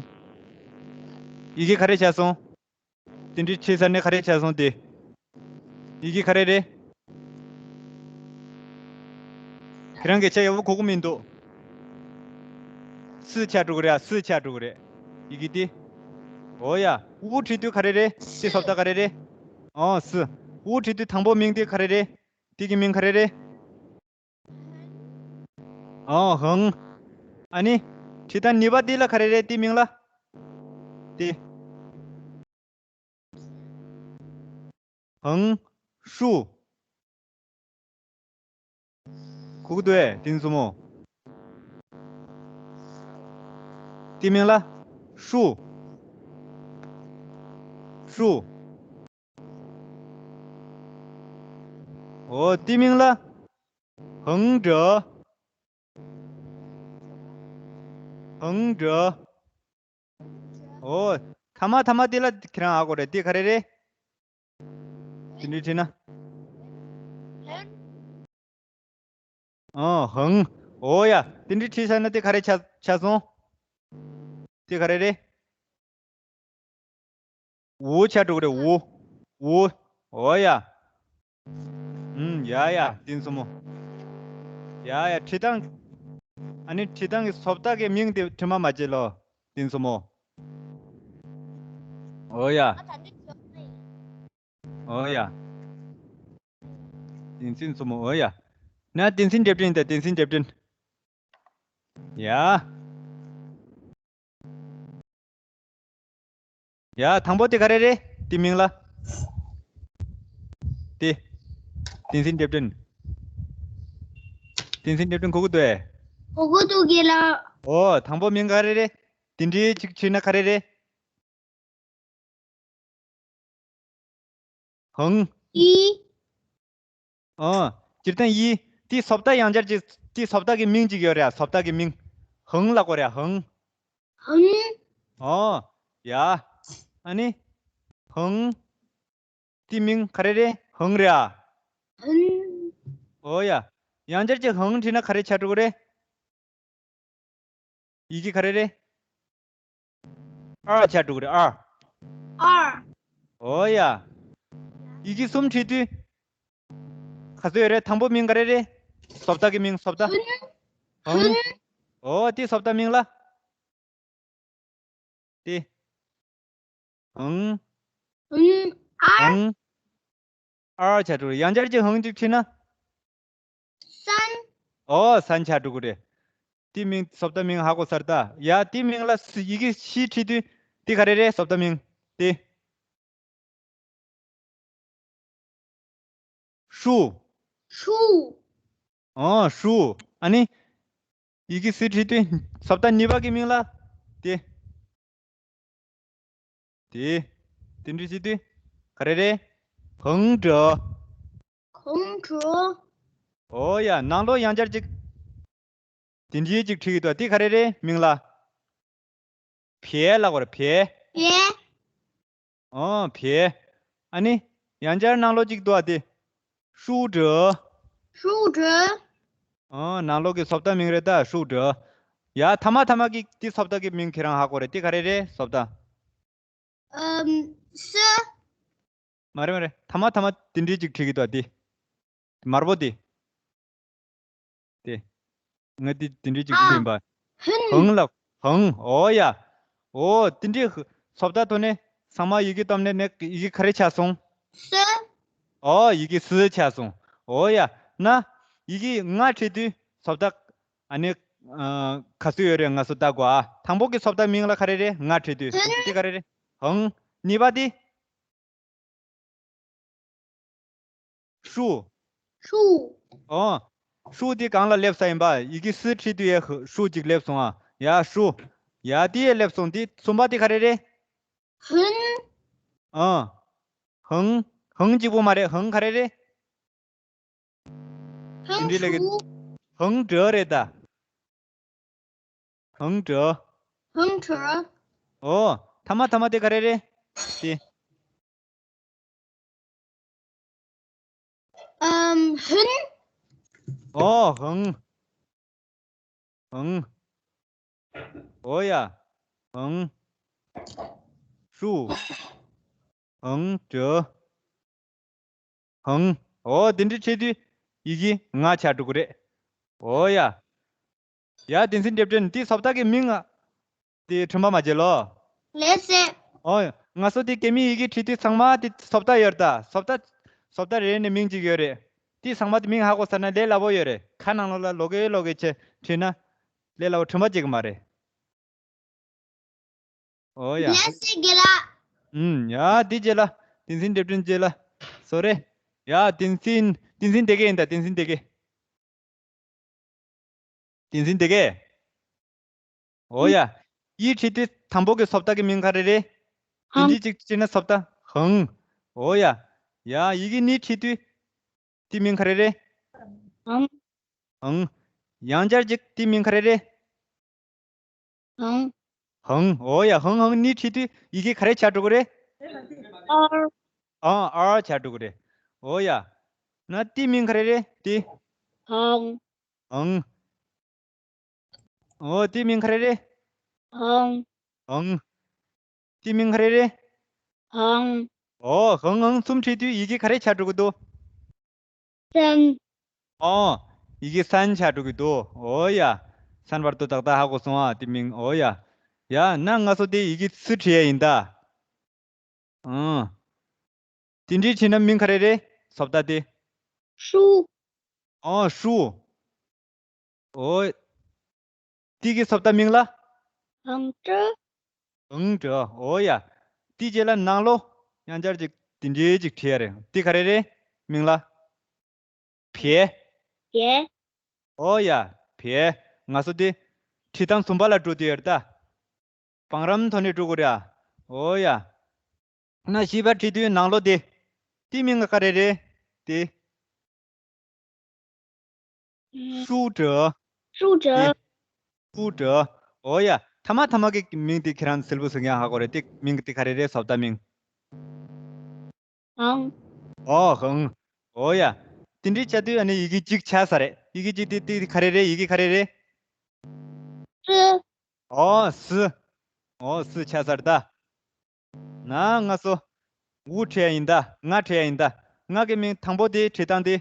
ཡི་གེ་ག་རེ་ཆགས་སོང་། དེ་འདྲའི་ཆེ་ས་ནས་ག་རེ་ཆགས་སོང་དེ། ཡི་གེ་ག་རེ་རེད། ཁྱེད་རང་གིས་ཆ་ཡག་པོ་གོ་གི་མི་འདུག་སི་ཆགས་འགྲོ་གི་རེད། སི་ཆགས་འགྲོ་གི་རེད། ཡི་གེ་དེ། ཨོ་ཡ། འུ་བྲིས་དུས་ག་རེ་རེད། དེ་སོབ་ད་ག་རེ་རེད། ཨོ་སི། འུ་བྲིས་དུས་དང་པོ་མིང་དེ་ག་རེ་རེད། དེ་གི་མིང་ག་རེ་རེད། ཨོ་ཧང་། ཨ་ནི། བྲིས་སྟངས་གཉིས་པ་དེ་ལ་ག་རེ་རེད། དེ་མིང་ལ། དེ། ཧང་། ཧྲུ། གོ་གི་འདུག་ཨེ། དེ་ནི་སོ་མོ། དེ་མིང་ལ། ཧྲུ། ཧྲུ། ཨོ། དེ་མིང་ལ། ཧང་ཌེ། ཧང་ཌེ། ཨོ། ཐ་མ་ཐ་མ་དེ་ལ་ཁྱེད་རང་ཨ་གོ་རེད། དེ་ག་རེ་རེད། དེ་འདྲའི་བྲིས་ན། ཨ། ཧང་། ཨོ་ཡ། དེ་འདྲའི་བྲིས་ཚར་ན་དེ་ག་རེ་ཆགས་ཆགས་སོང་། དེ་ག་རེ་རེད། འུ་ཆགས་འགྲོ་གི་རེད། འུ། འུ། ཨོ་ཡ། ཨུམ། ཡ་ཡ། དེ་ནི་སོ་མོ། ཡ་ཡ། བྲིས་སྟངས། ཨ་ནི་བྲིས་སྟངས་ཀྱི་སོབ་ད་གི་མིང་དེ་བྲིས་མ་མ་བྱེད་ལོ། དེ་ནི་སོ་མོ། ཨོ་ཡ། ཨོ་ཡ། དེ་ནི་སོ་མོ། ཨོ་ཡ། ན་དེ་ནི་འདེབས་འདྲེན་ཡིན་ད། དེ་ནི་འདེབས་འདྲེན། ཡ། ཡ། དང་པོ་དེ་ག་རེ་རེད། དེ་མིང་ལ། དེ། དེ་ནི་འདེབས་འདྲེན། དེ་ནི་འདེབས་འདྲེན་གོ་གི་འདུག་ཨེ། གོ་གི་འདུག་རྒན་ལགས། ཨོ། དང་པོ་མིང་ག་རེ་རེད། དེ་འདྲའི་ཅིག་བྲིས་ན་ག་རེ་རེད། ཧང་། ཡི། ཨོ། སྤྱིར་བཏང་ཡི། དེའི་བཟོ་ལྟ་ཡང་བསྐྱར་ཅིག་དེའི་བཟོ་ལྟ་གི་མིང་ཅིག་ཡོད་རེད། བཟོ་ལྟ་གི་མིང་། ཧང་ལབ་དགོས་རེད། ཧང་། ཧང་། ཨོ། ཡ། ཨ་ནི། ཧང་། དེའི་མིང་ག་རེ་རེད། ཧང་རེད་ཨ། ཧང་། ཨོ་ཡ། ཡང་བསྐྱར་ཅིག་ཧང་བྲིས་ན་ག་རེ་ཆགས་འགྲོ་གི་རེད། ཡི་གེ་ག་རེ་རེད། ཨར་ཆགས་འགྲོ་གི་རེད། ཨར། ཨར། ཨོ་ཡ། ཡི་གེ་གསུམ་བྲིས་དུས། ག་ཚོད་ཡོད་རེད། དང་པོ་མིང་ག་རེ་རེད། བཟོ་ལྟ་གི་མིང་། བཟོ་ལྟ། ཧང་། ཧང་། ཧང་། ཨོ་དེ་བཟོ་ལྟ་མིང་ལ། དེ། ཧང་། ཧང་། ཨར། ཧང་། ཨར་ཆགས་འགྲོ་གི་རེད། ཡང་བསྐྱར་ཅིག་ཧང་ཅིག་བྲིས་ན། སན། ཨོ་སན་ཆགས་འགྲོ་གི་རེད། དེ་མིང་བཟོ་ལྟ་མིང་ཧ་གོ་ཚར་ད། ཡ་དེ་མིང་ལ་སི་ཡི་གེ་བཞི་བྲིས་དུས་དེ་ག་རེ་རེད། བཟོ་ལྟ་མིང་དེ། ཧྲུ། ཧྲུ། ཨོ་ཧྲུ། ཨ་ནི། ཡི་གེ་སི་བྲིས་དུས་བཟོ་ལྟ་གཉིས་པ་གི་མིང་ལ་དེ། དེ། དེ་འདྲ་བྱེད་དུས། ག་རེ་རེད། གང་དྲོ། གང་དྲོ། ཨོ་ཡ། ནང་ལོགས་ཡང་བསྐྱར་ཅིག་དེ་འདྲའི་ཅིག་བྲིས་ཀྱི་འདུག་དེ་ག་རེ་རེད། མིང་ལ། བལ་ལབ་དགོས་རེད། བལ། བལ། ཨོ་བལ། ཨ་ནི། ཡང་བསྐྱར་ནང་ལོགས་ཅིག་འདུག་ཨ་དེ། ཧྲུའུ་ཀྲོའུ། ཧྲུའུ་ཀྲོའུ། ཨོ་ནང་ལོགས་ཀྱི་བཟོ་ལྟ་མིང་རེད་ད། ཧྲུའུ་ཀྲོའུ། ཡ་ཐ་མ་ཐ་མ་གི་དེ་བཟོ་ལྟ་གི་མིང་ཁྱེད་རང་ཧ་གོ་རེད། དེ་ག་རེ་རེད། བཟོ་ལྟ། ཨམ། སི། མ་རེད་མ་རེད། ཐ་མ་ཐ་མ་དེ་འདྲའི་ཅིག་བྲིས་ཀྱི་འདུག་ཨ་དེ། དམར་པོ་དེ། དེ། ང་དེ་དེ་འདྲའི་ཅིག་ཨ། བྲིས་ཡིན་པ། ཧུན། ཧང་ལབ། ཧང་། ཨོ་ཡ། ཨོ་དེ་འདྲའི་ཧ་བཟོ་ལྟ་ཐོག་ནས་ཚང་མ་ཡི་གེ་བཏོན་ནས་ནས་ཡི་གེ་ག་རེ་ཆགས་སོང་། སི། ཨོ་ཡི་གེ་སི་ཆགས་སོང་། ཨོ་ཡ། ན། ཡི་གེ་ལྔ་བྲིས་དུས་བཟོ་ལྟ། ཨ་ནི། ཨ། ག་ཚོད་ཡོད་རེད། ང་ཚོ་ལྟ་དགོས་ཨ། དང་པོ་གི་བཟོ་ལྟ་མིང་ལ་ག་རེ་རེད། ལྔ་བྲིས་དུས་ཧུན། དེ་ག་རེ་རེད། ཧང་། གཉིས་པ་དེ། ཧྲུ། ཧྲུ། ཨོ། ཧྲུ་དེ་གང་ལ་སླེབས་ས་ཡིན་པ། ཡི་གེ་སི་བྲིས་དུས་ཡ་ཧྲུ་ཅིག་སླེབས་སོང་ཨ། ཡ་ཧྲུ། ཡ་དེ་ཡ་སླེབས་སོང་། དེ་གསུམ་པ་དེ་ག་རེ་རེད། ཧུན། ཨ། ཧང་། ཧང་གཅིག་པོ་མ་རེད། ཧང་ག་རེ་རེད། ཧང་དེ་འདྲའི་ལས་ཀྱི། ཧྲུ། ཧང་དྲོ་རེད་ད། ཧང་དྲོ། ཧང་དྲོ། ཨོ། ཐ་མ་ཐ་མ་དེ་ག་རེ་རེད། དེ། ཨམ། ཧུན། ཨོ་ཧང་། ཧང་། ཨོ་ཡ། ཧང་། ཧྲུ། ཧང་དྲོ། ཧང་། ཨོ་དེ་འདྲ་བྱེད་དུས་ཡི་གེ་ལྔ་ཆགས་འགྲོ་གི་རེད། ཨོ་ཡ། ཡ་བསྟན་འཛིན་རྒྱལ་ཕྲན། དེ་བཟོ་ལྟ་གི་མིང་ང་དེ་དྲན་པ་མ་བརྗེད་ལོ། ལགས་སེ། ཨོ་ང་ཚོ་དེ་སྐད་མིང་ཡི་གེ་བྲིས་དུས་ཚང་མ་དེ་བཟོ་ལྟ་ཡོད་རེད་ད། བཟོ་ལྟ། བཟོ་ལྟ་རེ་རེ་ནས་མིང་གཅིག་ཡོད་རེད། དེ་ཚང་མ་དེ་མིང་ཧ་གོ་ཚར་ན་ལས་སླ་པོ་ཡོད་རེད། ཁ་ནང་ལོགས་ལ་ལོག་གེ་ལོག་གེ་བྱས་བྲིས་ན་ལས་སླ་པོ། དྲན་པ་བརྗེད་གི་མ་རེད། ཨོ་ཡ། ལགས་སེ་རྒན་ལགས། ཨུམ། ཡ་དེ་རྗེས་ལ། བསྟན་འཛིན་རྒྱལ་ཕྲན་རྗེས་ལ། སོ་རེ། ཡ་བསྟན་འཛིན། བསྟན་འཛིན་སྡེ་དགེ་ཡིན་ད། བསྟན་འཛིན་སྡེ་དགེ། བསྟན་འཛིན་སྡེ་དགེ། ཨོ་ཡ། ཡི་བྲིས་དུས་དང་པོ་གི་བཟོ་ལྟ་གི་མིང་ག་རེ་རེད། དེ་ཧང་། འདྲ་ཅིག་བྲིས་ན་བཟོ་ལྟ། ཧང་། ཨོ་ཡ། ཡ་ཡི་གེ་གཉིས་བྲིས་དུས་དེ་མིང་ག་རེ་རེད། ཧང་། ཧང་། ཡང་བསྐྱར་ཅིག་དེ་མིང་ག་རེ་རེད། ཧང་། ཧང་། ཨོ་ཡ། ཧང་ཧང་གཉིས་བྲིས་དུས་ཡི་གེ་ག་རེ་ཆགས་འགྲོ་གི་རེད། ཨར། ཨང་། ཨར་ཆགས་འགྲོ་གི་རེད། ཨོ་ཡ། ན་དེ་མིང་ག་རེ་རེད་དེ། ཧང་། ཧང་། ཨོ་དེ་མིང་ག་རེ་རེད། ཧང་། ཧང་། དེ་མིང་ག་རེ་རེད། ཧང་། ཨོ་ཧང་ཧང་གསུམ་བྲིས་དུས་ཡི་གེ་ག་རེ་ཆགས་འགྲོ་གི་འདུག་སན། ཨོ། ཡི་གེ་སན་ཆགས་འགྲོ་གི་འདུག་ཨོ་ཡ། སན་བར་དུ་ཏག་ཏག་ཧ་གོ་སོང་ཨ་དེ་མིང་། ཨོ་ཡ། ཡ་ན་ང་ཚོ་དེ་ཡི་གེ་སི་བྲིས་ཡ་ཡིན་ད། ཨང་། དེ་འདྲའི་བྲིས་ན་མིང་ག་རེ་རེད། བཟོ་ལྟ་དེ། ཧྲུ། ཨོ་ཧྲུ། ཨོ། དེ་གི་བཟོ་ལྟ་མིང་ལ། ཧང་ཀྲི། ཧང་ཀྲི། ཨོ་ཡ། དེ་རྗེས་ལ་ནང་ལོགས་ཡང་བསྐྱར་ཅིག་དེ་འདྲའི་ཅིག་བྲིས་ཡ་རེད། དེ་ག་རེ་རེད། མིང་ལ། བལ། བལ། ཨོ་ཡ། བལ། ང་ཚོ་དེ་བྲིས་སྟངས་གསུམ་པ་ལ་འགྲོ་དུས་ཡོད་རེད་ད། བང་རིམ་ཐོག་ནས་འགྲོ་དགོས་རེད་ཨ། འོ་ཡ། ན་བཞི་པ་བྲིས་དུས་ནང་ལོགས་དེ། དེ་མིང་ག་རེ་རེད། དེ། ཧྲུའུ་ཀྲེ། ཧྲུའུ་ཀྲེ། དེ། ཧྲུའུ་ཀྲེ། འོ་ཡ། ཐ་མ་ཐ་མ་གི་མིང་དེ་ཁྱེད་རང་གསལ་པོ་གཟིགས་ཡག་ཧ་གོ་རེད། དེ་མིང་དེ་ག་རེ་རེད། བཟོ་ལྟ་མིང་། ཧང་། ཨོ་ཧང་། འོ་ཡ། དེ་འདྲའི་བྱ་དུས་ཨ་ནི་ཡི་གེ་གཅིག་ཆགས་ས་རེད། ཡི་གེ་གཅིག་དེ་དེ་ག་རེ་རེད། ཡི་གེ་ག་རེ་རེད། སི། ཨོ་སི། ཨོ་སི་ཆགས་ས་རེད་ད། ན་ང་སོ། འུ་བྲིས་ཡ་ཡིན་ད། ང་བྲིས་ཡ་ཡིན་ད། ང་གི་མིང་དང་པོ་དེ་བྲིས་སྟངས་དེ།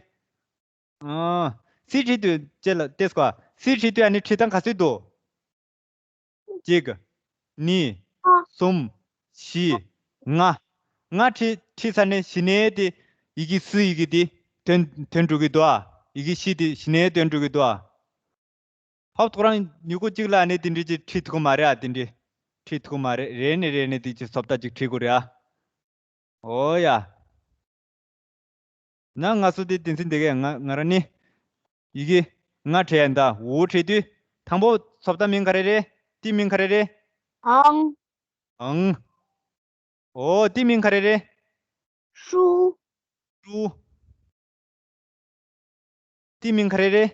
ཨ། སི་བྲིས་དུས་ཅེ་ལ་ཏེས་ཀོ། སི་བྲིས་དུས་ཨ་ནི་བྲིས་སྟངས་ག་ཚོད་འདུག་གཅིག་གཉིས། གསུམ། བཞི། ལྔ། ལྔ་བྲིས་བྲིས་ཚར་ནས་གཞི་ནས་དེ་ཡི་གེ་སི་ཡི་གེ་དེ་ཐོན་ཐོན་འགྲོ་གི་འདུག་ཨ། ཡི་གེ་བཞི་དེ་གཞི་ནས་ཐོན་འགྲོ་གི་འདུག་ཨ། ཕབ་ཐོག་རང་མྱུ་གུ་གཅིག་ལ་ཨ་ནི་དེ་འདྲས་ཅིག་བྲིས་ཐུབ་ཀྱི་མ་རེད་ཨ། དེ་འདྲས་བྲིས་ཐུབ་ཀྱི་མ་རེད། རེ་ནས་རེ་ནས་དེ་ཅིག་བཟོ་ལྟ་ཅིག་བྲིས་དགོས་རེད་ཨ། འོ་ཡ། ན་ང་སོ་དེ་དེ་ཚིན་དེ་གས་ང་ང་རང་ནི། ཡི་གེ་ང་བྲིས་ཡ་ད། འུ་བྲིས་དུས། དང་པོ་བཟོ་ལྟ་མིང་ག་རེ་རེད། དེ་མིང་ག་རེ་རེད། ཨང་། ཨང་། འོ་དེ་མིང་ག་རེ་རེད། ཧྲུའུ། ཧྲུའུ། དེ་མིང་ག་རེ་རེད།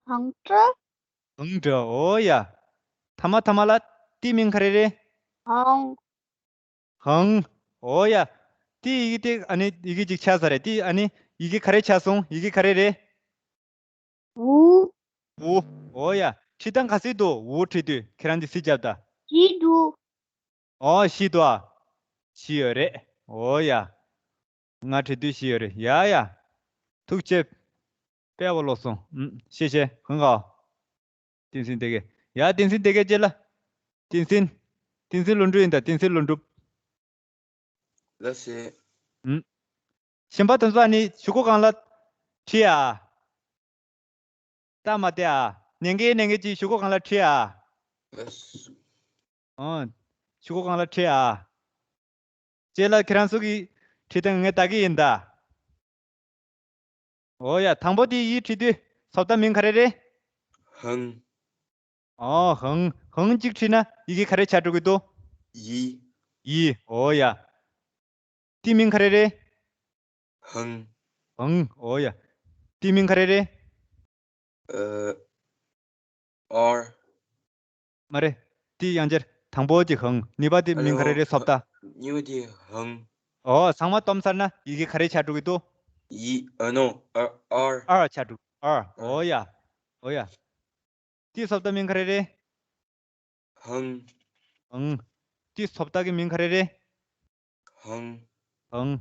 ཧང་ཀྲི། ཧང་ཀྲི། འོ་ཡ། ཐ་མ་ཐ་མ་ལ་དེ་མིང་ག་རེ་རེད། ཧང་། ཧང་། འོ་ཡ། དེ་ཡི་གེ་དེ་ཨ་ནི་ཡི་གེ་གཅིག་ཆགས་ས་རེད། དེ་ཨ་ནི་ཡི་གེ་ག་རེ་ཆགས་སོང་། ཡི་གེ་ག་རེ་རེད། འུ། འུ། འོ་ཡ། བྲིས་སྟངས་ག་ཚོད་འདུག་འུ་བྲིས་དུས་ཁྱེད་རང་དེ་སི་རྒྱབ་ད། བཞི་འདུག་འོ་བཞི་འདུག་ཨ། བཞི་ཡོད་རེད། འོ་ཡ། ང་བྲིས་དུས་བཞི་ཡོད་རེད། ཡ་ཡ། ཐུགས་རྗེ་ཆེ། དཔེ་པོ་ལོག་སོང་། ཨུམ། ཤེས་ཤེས་ཧང་ག། བསྟན་འཛིན་སྡེ་དགེ། ཡ་བསྟན་འཛིན་སྡེ་དགེ་རྗེས་ལ། བསྟན་འཛིན། བསྟན་འཛིན་ལོ་འགྲུབ་ཡིན་ད། བསྟན་འཛིན་ལོ་འགྲུབ། ལགས་སེ། ཨུམ། གཞན་པ་དེ་ཚོ་ཨ་ནི་གཞུག་གུ་སྒང་ལ་བྲིས་ཨ། ལྟ་མ་བལྟས་ཨ། ནན་གྱིས་ནན་གྱིས་ཅིག་གཞུག་གུ་སྒང་ལ་བྲིས་ཨ། ལགས་སེ། ཨོ། གཞུག་གུ་སྒང་ལ་བྲིས་ཨ། རྗེས་ལ་ཁྱེད་རང་ཚོ་གིས་བྲིས་སྟངས་ངས་ལྟ་གི་ཡིན་ད། འོ་ཡ། དང་པོ་དེ་ཡི་བྲིས་དུས་བཟོ་ལྟ་མིང་ག་རེ་རེད། ཧང་། ཨོ་ཧང་། ཧང་གཅིག་བྲིས་ན་ཡི་གེ་ག་རེ་ཆགས་འགྲོ་གི་འདུག་ཡི། ཡི། འོ་ཡ། དེ་མིང་ག་རེ་རེད། ཧང་། ཧང་། འོ་ཡ། དེ་མིང་ག་རེ་རེད། ཨ། ཨར། མ་རེད། དེ་ཡང་བསྐྱར་དང་པོ་དེ་ཧང་། གཉིས་པ་དེ་མིང་ག་རེ་རེད། བཟོ་ལྟ། གཉིས་པ་དེ་ཧང་། ཨོ་ཚང་མ་བསྡོམས་ཚར་ན་ཡི་གེ་ག་རེ་ཆགས་འགྲོ་གི་འདུག་ཡི། ཨ་ནོ། ཨར། ཨར། ཨར་ཆགས་འགྲོ། ཨར། ཨོ་ཡ། ཨོ་ཡ། དེ་བཟོ་ལྟ་མིང་ག་རེ་རེད། ཧང་། ཧང་། དེ་བཟོ་ལྟ་གི་མིང་ག་རེ་རེད། ཧང་། ཧང་།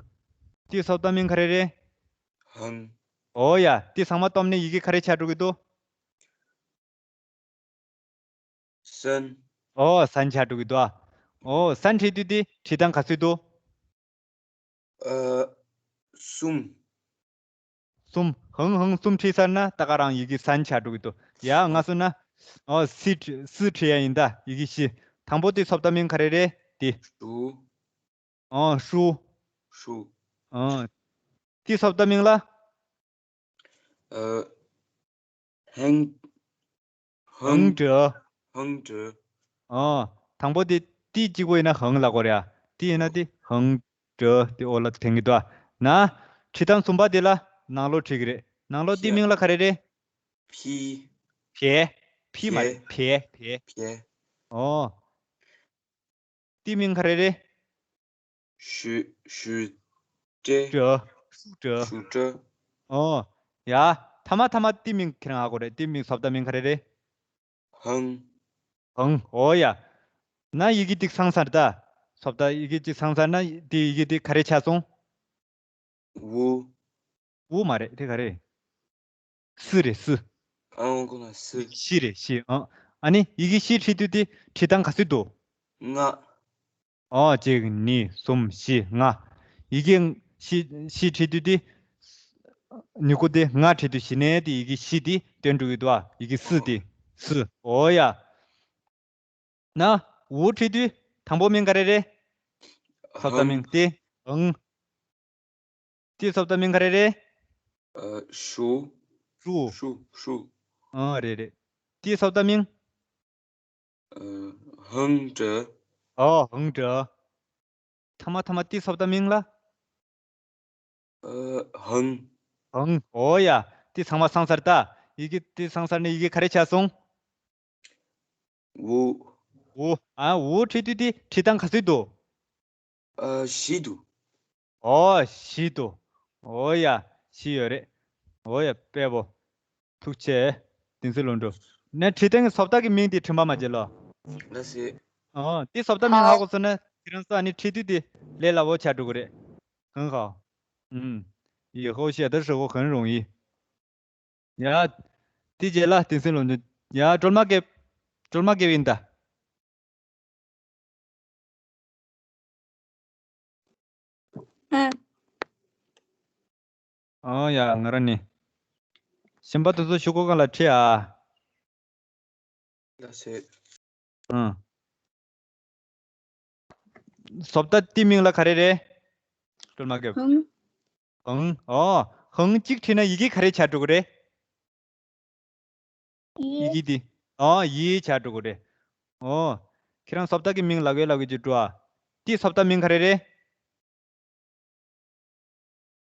དེ་བཟོ་ལྟ་མིང་ག་རེ་རེད། ཧང་། ཨོ་ཡ། དེ་ཚང་མ་བསྡོམས་ནས་ཡི་གེ་ག་རེ་ཆགས་འགྲོ་གི་འདུག་སན། ཨོ་སན་ཆགས་འགྲོ་གི་འདུག་ཨ། ཨོ་སན་བྲིས་དུས་དེ་བྲིས་སྟངས་ག་ཚོད་འདུག་ཨ། གསུམ། གསུམ། ཧང་ཧང་གསུམ་བྲིས་ཚར་ན་ད་ག་རང་ཡི་གེ་སན་ཆགས་འགྲོ་གི་འདུག་ཡ་ང་སུ་ན། ཨོ་སི་སི་བྲིས་ཡ་ཡིན་ད། ཡི་གེ་བཞི། དང་པོ་དེ་བཟོ་ལྟ་མིང་ག་རེ་རེད་དེ། ཧྲུ། ཨོ་ཧྲུ། ཧྲུ། ཨོ། དེ་བཟོ་ལྟ་མིང་ལ། ཨ། ཧང་། ཧང་། ཧང་ཀྲི། ཧང་ཀྲི། ཨོ། དང་པོ་དེ་དེ་གཅིག་པོ་ཡིན་ན་ཧང་ལབ་དགོས་རེད་ཨ། དེ་ཡིན་ན་དེ་ཧང་ཀྲི་དེ་འོག་ལ་འཐེན་གི་འདུག་ཨ། ན། བྲིས་སྟངས་གསུམ་པ་དེ་ལ་ནང་ལོགས་བྲིས་གི་རེད། ནང་ལོགས་དེ་ཕྱེ། མིང་ལ་ག་རེ་རེད། ཕི། ཕྱེ། ཕི་མ་རེད། ཕྱེ། ཕྱེ། ཕྱེ། ཨོ། དེ་མིང་ག་རེ་རེད། ཧྲུ། ཧྲུ་ཀྲེ། ཀྲེ། ཧྲུ་ཀྲེ། ཧྲུ་ཀྲེ། ཨོ། ཡ། ཐ་མ་ཐ་མ་དེ་མིང་ཁྱེད་རང་ཧ་གོ་རེད། དེ་མིང་བཟོ་ལྟ་མིང་ག་རེ་རེད། ཧང་། ཧང་། ཨོ་ཡ། ན་ཡི་གེ་ཏིག་ཚང་ཚར་ད། བཟོ་ལྟ་ཡི་གེ་ཏིག་ཚང་ཚར་ན་དེ་ཡི་གེ་དེ་ག་རེ་ཆགས་སོང་། འུ། འུ་མ་རེད། དེ་ག་རེ། སི་རེད་སི། ཨང་ཀོ་ན་སི། ཤི་རེད་ཤི། ཨང་། ཨ་ནི་ཡི་གེ་ཤི་བྲིས་དུས་དེ་བྲིས་སྟངས་ག་ཚོད་འདུག་ལྔ། ཨོ་གཅིག་གཉིས་གསུམ་བཞི་ལྔ། ཡི་གེ་ཤི་ཤི་བྲིས་དུས་དེ། མྱུ་གུ་དེ་ལྔ་བྲིས་དུས་གཞི་ནས་དེ་ཡི་གེ་ཤི་དེ་སྟོན་འགྲོ་གི་འདུག་ཨ། ཡི་གེ་སི་དེ། སི། ཨོ་ཡ། ན། འུ་བྲིས་དུས་དང་པོ་མིང་ག་རེ་རེད། ཧང་། ས་ས་མིང་དེ། ཧང་། དེའི་ས་ས་མིང་ག་རེ་རེད། ཨ། ཧྲུ། ཧྲུ། ཧྲུ། ཧྲུ། ཨ་རེད་རེད། དེའི་ས་ས་མིང་། ཨ། ཧང་ཀྲི། ཨོ་ཧང་ཀྲི། ཐ་མ་ཐ་མ་ཏི་སོབ་ཏ་མིང་ལ། ཨ། ཧང་། ཧང་། ཨོ་ཡ། ཏི་ཚང་མ་སང་སར་ཏ། ཡི་གེ་ཏི་སང་སར་ནི་ཡི་གེ་ག་རེ་ཆགས་སོང་། ཝུ། ཝུ། ཨ། ཝུ་བྲིས་དུས་ཏི་བྲིས་སྟངས་ག་ཚོད་འདུག། ཨ། བཞི་འདུག། ཨོ་བཞི་འདུག། ཨོ་ཡ། བཞི་ཡོད་རེད། ཨོ་ཡ། དཔེ་པོ། ཐུགས་རྗེ་ཆེ། བསྟན་འཛིན་ལོ་འགྲོ། ནས་བྲིས་སྟངས་ཀྱི་སོབ་ཏ་གི་མིང་དེ་དྲན་པ་མ་བརྗེད་ལོ། ལགས་སེ། ཨོ། དེ་སོབ་ཏ་མིང་ཧ་གོ་སོང་ན་ཁྱེད་རང་ཚོ་ཨ་ནི་བྲིས་དུས་དེ་ལས་སླ་བོ་ཆགས་འགྲོ་གི་རེད། 很好། ཨུམ། 以后写的时候很容易། ཡ། དེ་རྗེས་ལ་བསྟན་འཛིན་ལོ་འགྲོ། ཡ། སྒྲོལ་མ་རྒྱལ། སྒྲོལ་མ་རྒྱལ་ཡིན་ད། ཨ། ཨོ་ཡ། ང་རང་ནི། གཞན་པ་དེ་ཚོ་ཞུ་གོ་གང་ལ་ཁྲིད་ཨ། ལགས་སེ། ཨང་། སོབ་ཏ་ཏི་མིང་ལ་ག་རེ་རེད། སྒྲོལ་མ་རྒྱལ། ཧང་། ཧང་། ཨོ། ཧང་གཅིག་བྲིས་ན་ཡི་གེ་ག་རེ་ཆགས་འགྲོ་གི་རེད། ཡི། ཡི་གེ་འདི། ཨོ། ཡི་ཆགས་འགྲོ་གི་རེད། ཨོ། ཁྱེད་རང་སོབ་ཏ་གི་མིང་ལབ་གི་ལབ་གི་ཅིག་འགྲོ་ཨ། དེ་སོབ་ཏ་མིང་ག་རེ་རེད།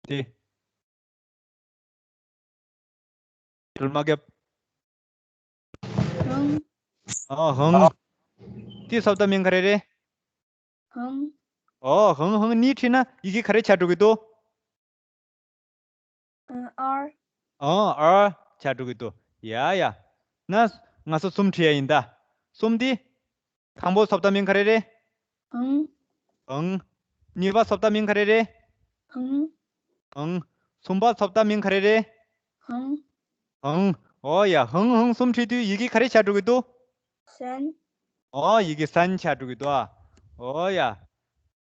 དེ། སྒྲོལ་མ་རྒྱལ། ཧང་། ཨོ། ཧང་། དེ་སོབ་ཏ་མིང་ག་རེ་རེད། ཧང་། ཨོ། ཧང་ཧང་གཉིས་བྲིས་ན་ཡི་གེ་ག་རེ་ཆགས་འགྲོ་གི་འདུག། ཨ། ཨར། ཨ། ཨར་ཆགས་འགྲོ་གི་འདུག། ཡ་ཡ། ན། ང་ཚོ་གསུམ་བྲིས་ཡ་ཡིན་ད། གསུམ་འདི། དང་པོ་སོབ་ཏ་མིང་ག་རེ་རེད། ཧང་། ཧང་། གཉིས་པ་སོབ་ཏ་མིང་ག་རེ་རེད། ཧང་། ཧང་། གསུམ་པ་སོབ་ཏ་མིང་ག་རེ་རེད། ཧང་། ཧང་། ཨོ་ཡ། ཧང་ཧང་གསུམ་བྲིས་དུས་ཡི་གེ་ག་རེ་ཆགས་འགྲོ་གི་འདུག། སན། ཨོ། ཡི་གེ་སན་ཆགས་འགྲོ་གི་འདུག་ཨ། ཨོ་ཡ།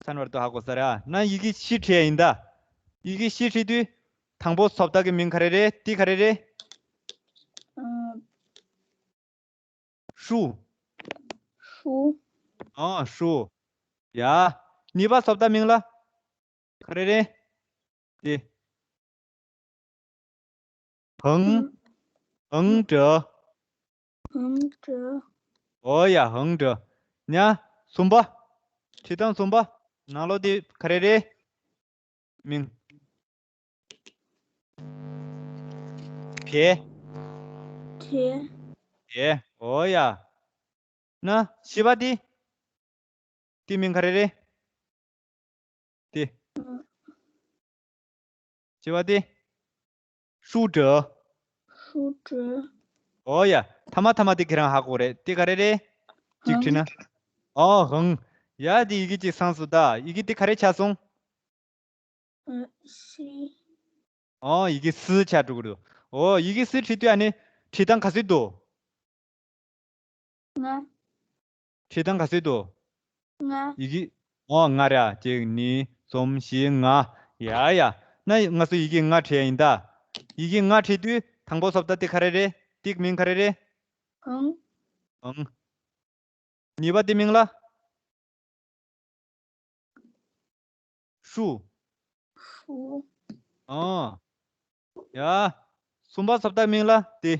སན་བར་དུ་ཧ་གོ་ས་རེད་ཨ། ན་ཡི་གེ་བཞི་བྲིས་ཡ་ཡིན་ད། ཡི་གེ་བཞི་བྲིས་དུས། དང་པོ་སོབ་ཏ་གི་མིང་ག་རེ་རེད། དེ་ག་རེ་རེད། ཨ། ཧྲུ། ཧྲུ། ཨ། ཧྲུ། ཡ། གཉིས་པ་སོབ་ཏ་མིང་ལ། ག་རེ་རེད། དེ། ཧང་། ཧང་ཀྲི། ཧང་ཀྲི། ཨོ་ཡ། ཧང་ཀྲི། ཉ། གསུམ་པ། བྲིས་སྟངས་གསུམ་པ། ནང་ལོགས་དེ་ག་རེ་རེད། མིང་། བེ། བེ། བེ། ཨོ་ཡ། ན། བཞི་པ་དེ། དེ་མིང་ག་རེ་རེད། དེ། བཞི་པ་དེ། ཧྲུ་ཀྲི། ཧྲུ་ཀྲི། ཨོ་ཡ། ཐ་མ་ཐ་མ་དེ་ཁྱེད་རང་ཧ་གོ་རེད། དེ་ག་རེ་རེད། གཅིག་བྲིས་ན། ཨོ། ཧང་། ཡ། དེ་ཡི་གེ་གཅིག་སངས་སོང་ད། ཡི་གེ་དེ་ག་རེ་ཆགས་སོང་། ཨ། སི། ཨོ། ཡི་གེ་སི་ཆགས་འགྲོ་གི་འདུག། ཨོ། ཡི་གེ་སི་བྲིས་དུས་ཨ་ནི་བྲིས་སྟངས་ག་ཚོད་འདུག། ལྔ། བྲིས་སྟངས་ག་ཚོད་འདུག། ལྔ། ཡི་གེ། ཨོ། ལྔ་རེད་ཨ། གཅིག་གཉིས་གསུམ་བཞི་ལྔ། ཡ་ཡ། ན་ང་ཚོ་ཡི་གེ་ལྔ་བྲིས་ཡ་ཡིན་ད། ཡི་གེ་ལྔ་བྲིས་དུས་དང་པོ་སོབ་ཏ་དེ་ག་རེ་རེད། དེ་མིང་ག་རེ་རེད། ཧང་། ཧང་། གཉིས་པ་དེ་མིང་ལ། ཧྲུ། ཧྲུ། ཨ། ཡ། གསུམ་པ་སོབ་ཏ་མིང་ལ་དེ།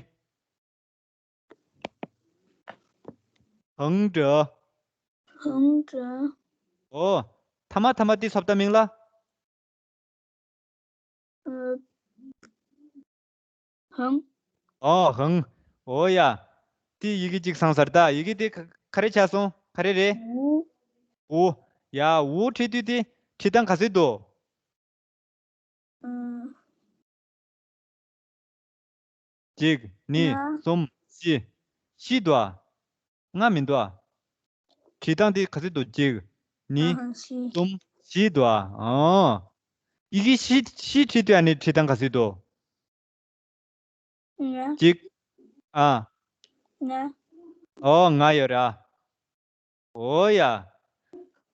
ཧང་ཀྲི། ཧང་ཀྲི། ཨོ། ཐ་མ་ཐ་མ་དེ་སོབ་ཏ་མིང་ལ། ཨ། ཧང་། ཨོ། ཧང་། ཨོ་ཡ། དེ་ཡི་གེ་གཅིག་སངས་སར་ད། ཡི་གེ་དེ་ག་ག་རེ་ཆགས་སོང་། ག་རེ་རེད། ཝུ། ཝུ། ཡ། ཝུ་བྲིས་དུས་དེ་བྲིས་སྟངས་ག་ཚོད་འདུག། ཨ། གཅིག་གཉིས། ལྔ། གསུམ། བཞི། བཞི་འདུག་ཨ། ལྔ་མི་འདུག་ཨ། བྲིས་སྟངས་དེ་ག་ཚོད་འདུག། གཅིག་གཉིས། ཨ། བཞི། གསུམ། བཞི་འདུག་ཨ། ཨོ། ཡི་གེ་བཞི་བཞི་བྲིས་དུས་ཨ་ནི་བྲིས་སྟངས་ག་ཚོད་འདུག། ལྔ། གཅིག་ཨ། ལྔ། ཨོ། ལྔ་ཡོད་རེད་ཨ། ཨོ་ཡ།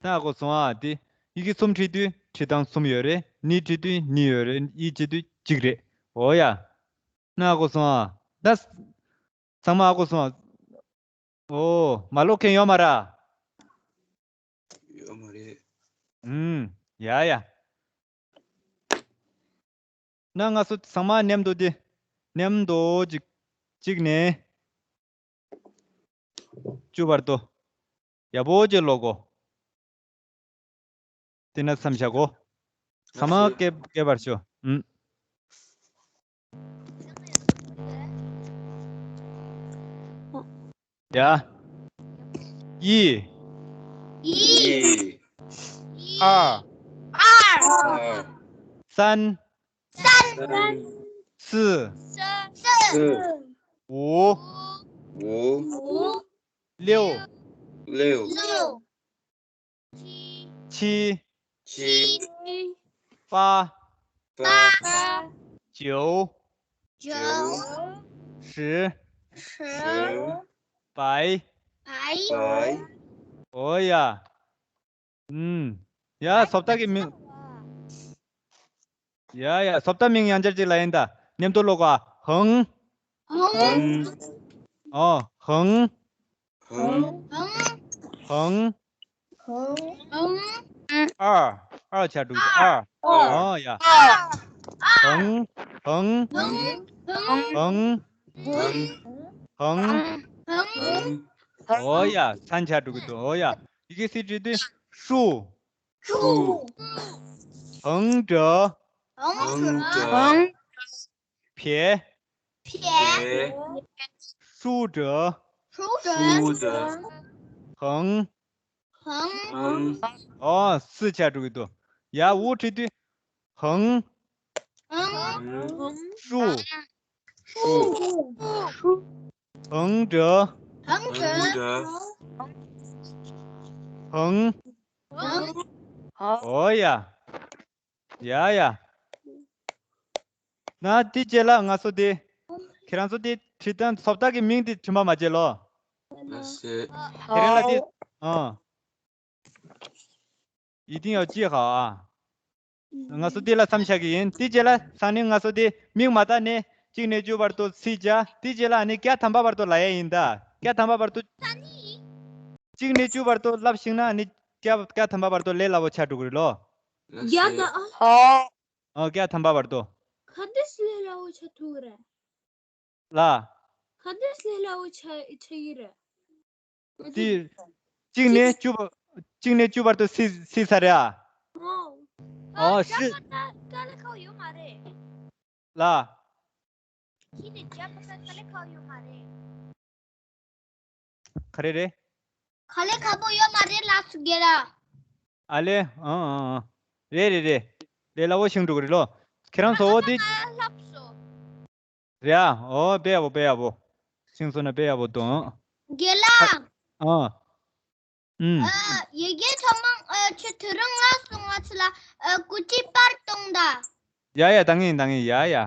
ན་ཧ་གོ་སོང་ཨ། དེ་ཡི་གེ་གསུམ་བྲིས་དུས་བྲིས་སྟངས་གསུམ་ཡོད་རེད། གཉིས་བྲིས་དུས་གཉིས་ཡོད་རེད། གཉིས་བྲིས་དུས་གཅིག་རེད། ཨོ་ཡ། ན་ཧ་གོ་སོང་ཨ། ད་ཚང་མ་ཧ་གོ་སོང་ཨ། ཨོ། མ་ཀློག་མཁན་ཡོད་མ་རེད། ཡོད་མ་རེད། ཨུམ། ཡ་ཡ། ན་ང་ཚོ་ཚང་མ་མཉམ་དུ་དེ། མཉམ་དུ་གཅིག་གཅིག་ནས་བཅུ་བར་དུ། ཡག་པོ་ཅིག་ཀློག་གོ། དེ་ན་མཚམས་བཞག་གོ། ཚང་མ་སྐད་སྐད་པར་ཤོད། ཨུམ། ཡ། ཡི། ཡི། ཨར། ཨར། སན། སན། སི། སི། འུ། འུ། ལེའུ། ལེའུ། ཆི། ཆི། པ། པ། ཇོ། ཇོ། ཧྲི། ཧྲི། བའི། བའི། འོ་ཡ། ཨུམ། ཡ། བཟོ་ལྟ་གི་མིང་། ཡ་ཡ། བཟོ་ལྟ་མིང་ཡང་བསྐྱར་ཅིག་ལ་ཡིན་ད། མཉམ་དུ་ཀློག་གོ། ཧང་། ཧང་། ཨོ། ཧང་། ཧང་། ཧང་། ཨར། ཨར་ཆ་འགྲོ་གི་འདུག་ཨར། ཨོ་ཡ། ཧང་། ཧང་། ཧང་། ཧང་། ཨོ་ཡ། སན་ཆ་འགྲོ་གི་འདུག་ཨོ་ཡ། ཡི་གེ་སི་བྲིས་དུས། ཧྲུ། ཧྲུ། ཧང་སྒྲ། ཧང་སྒྲ། བེ། བེ། ཧྲུ་སྒྲ། ཧྲུ་སྒྲ། ཧང་། ཧང་། ཧང་། ཨོ། སི་ཆ་འགྲོ་གི་འདུག་ཡ། འུ་བྲིས་དུས། ཧང་། ཧང་། ཧྲུ། ཧྲུ། ཧང་སྒྲ། ཧང་སྒྲ། ཧང་། ཧང་། ཨོ་ཡ། ཡ་ཡ། ན་དེ་རྗེས་ལ་ང་ཚོ་དེ། ཁྱེད་རང་ཚོ་དེ་བྲིས་སྟངས་བཟོ་ལྟ་གི་མིང་དེ་དྲི་མ་མ་བརྗེད་ལོ། ལགས་སེ། དེ་རིང་ལ་དེ། ཨ། ཡི་ཏིང་ཡོ་ཅི་ཧ་ཨ། ང་ཚོ་དེ་ལ་མཚམས་བཞག་གི་ཡིན། དེ་རྗེས་ལ་སང་ཉིན་ང་ཚོ་དེ་མིང་མ་བཏགས་ནས་གཅིག་ནས་བཅུ་བར་དུ་ཚིག་བྱ། དེ་རྗེས་ལ་ཨ་ནི་བརྒྱ་ཐམ་པ་བར་དུ་ལ་ཡ་ཡིན་ད། བརྒྱ་ཐམ་པ་བར་དུ། གཅིག་ནས་བཅུ་བར་དུ་ལབ་ཤེས་ན་ཨ་ནི་བརྒྱ་བརྒྱ་ཐམ་པ་བར་དུ་ལས་སླ་བོ་ཆགས་འགྲོ་གི་རེད་ལོ། ཡ་ད། ཨ། ཨ། བརྒྱ་ཐམ་པ་བར་དུ། ག་འདྲས་ལས་སླ་བོ་ཆགས་ཐུབ་རེད། ལ། ག་འདྲས་ལས་སླ་བོ་ཆགས་ཆགས་ཀྱི་རེད། དེ། གཅིག་ནས་བཅུ་བ། གཅིག་ནས་བཅུ་བར་དུ་སི་སི་ས་རེད་ཨ། ཨོ། ཨོ། ཨ། ཧྲི། དཀའ་ལས་ཁག་ཡོད་མ་རེད། ལ། ཁྱེད་ནས་རྒྱབ་པ་དཀའ་ལས་ཁག་ཡོད་མ་རེད། ག་རེ་རེད། དཀའ་ལས་ཁག་པོ་ཡོད་མ་རེད་ལགས་སོ་རྒན་ལགས། ཨ་ལེ། ཨང་ཨང་ཨང་། རེད་རེད་རེད། ལས་སླ་བོ་ཤིང་འགྲོ་གི་རེད་ལོ། ཁྱེད་རང་ཚོ་བོ་དེ། ང་ལབ་སོ། རེད་ཨ། ཨོ། དཔེ་ཡག་པོ་དཔེ་ཡག་པོ། ཤིང་སོང་ན་དཔེ་ཡག་པོ་འདུག་རྒན་ལགས། ཨང་། ཨུམ། ཨ། ཡི་གེ་ཚང་མ། ཨ། ཁྱོད་དུས་རིང་ང་སོང་ང་ཚོ་ལ། ཨ། སྐུ་ཅི་པར་གཏོང་ད། ཡ་ཡ། ད་ངས་ད་ངས་ཡ་ཡ།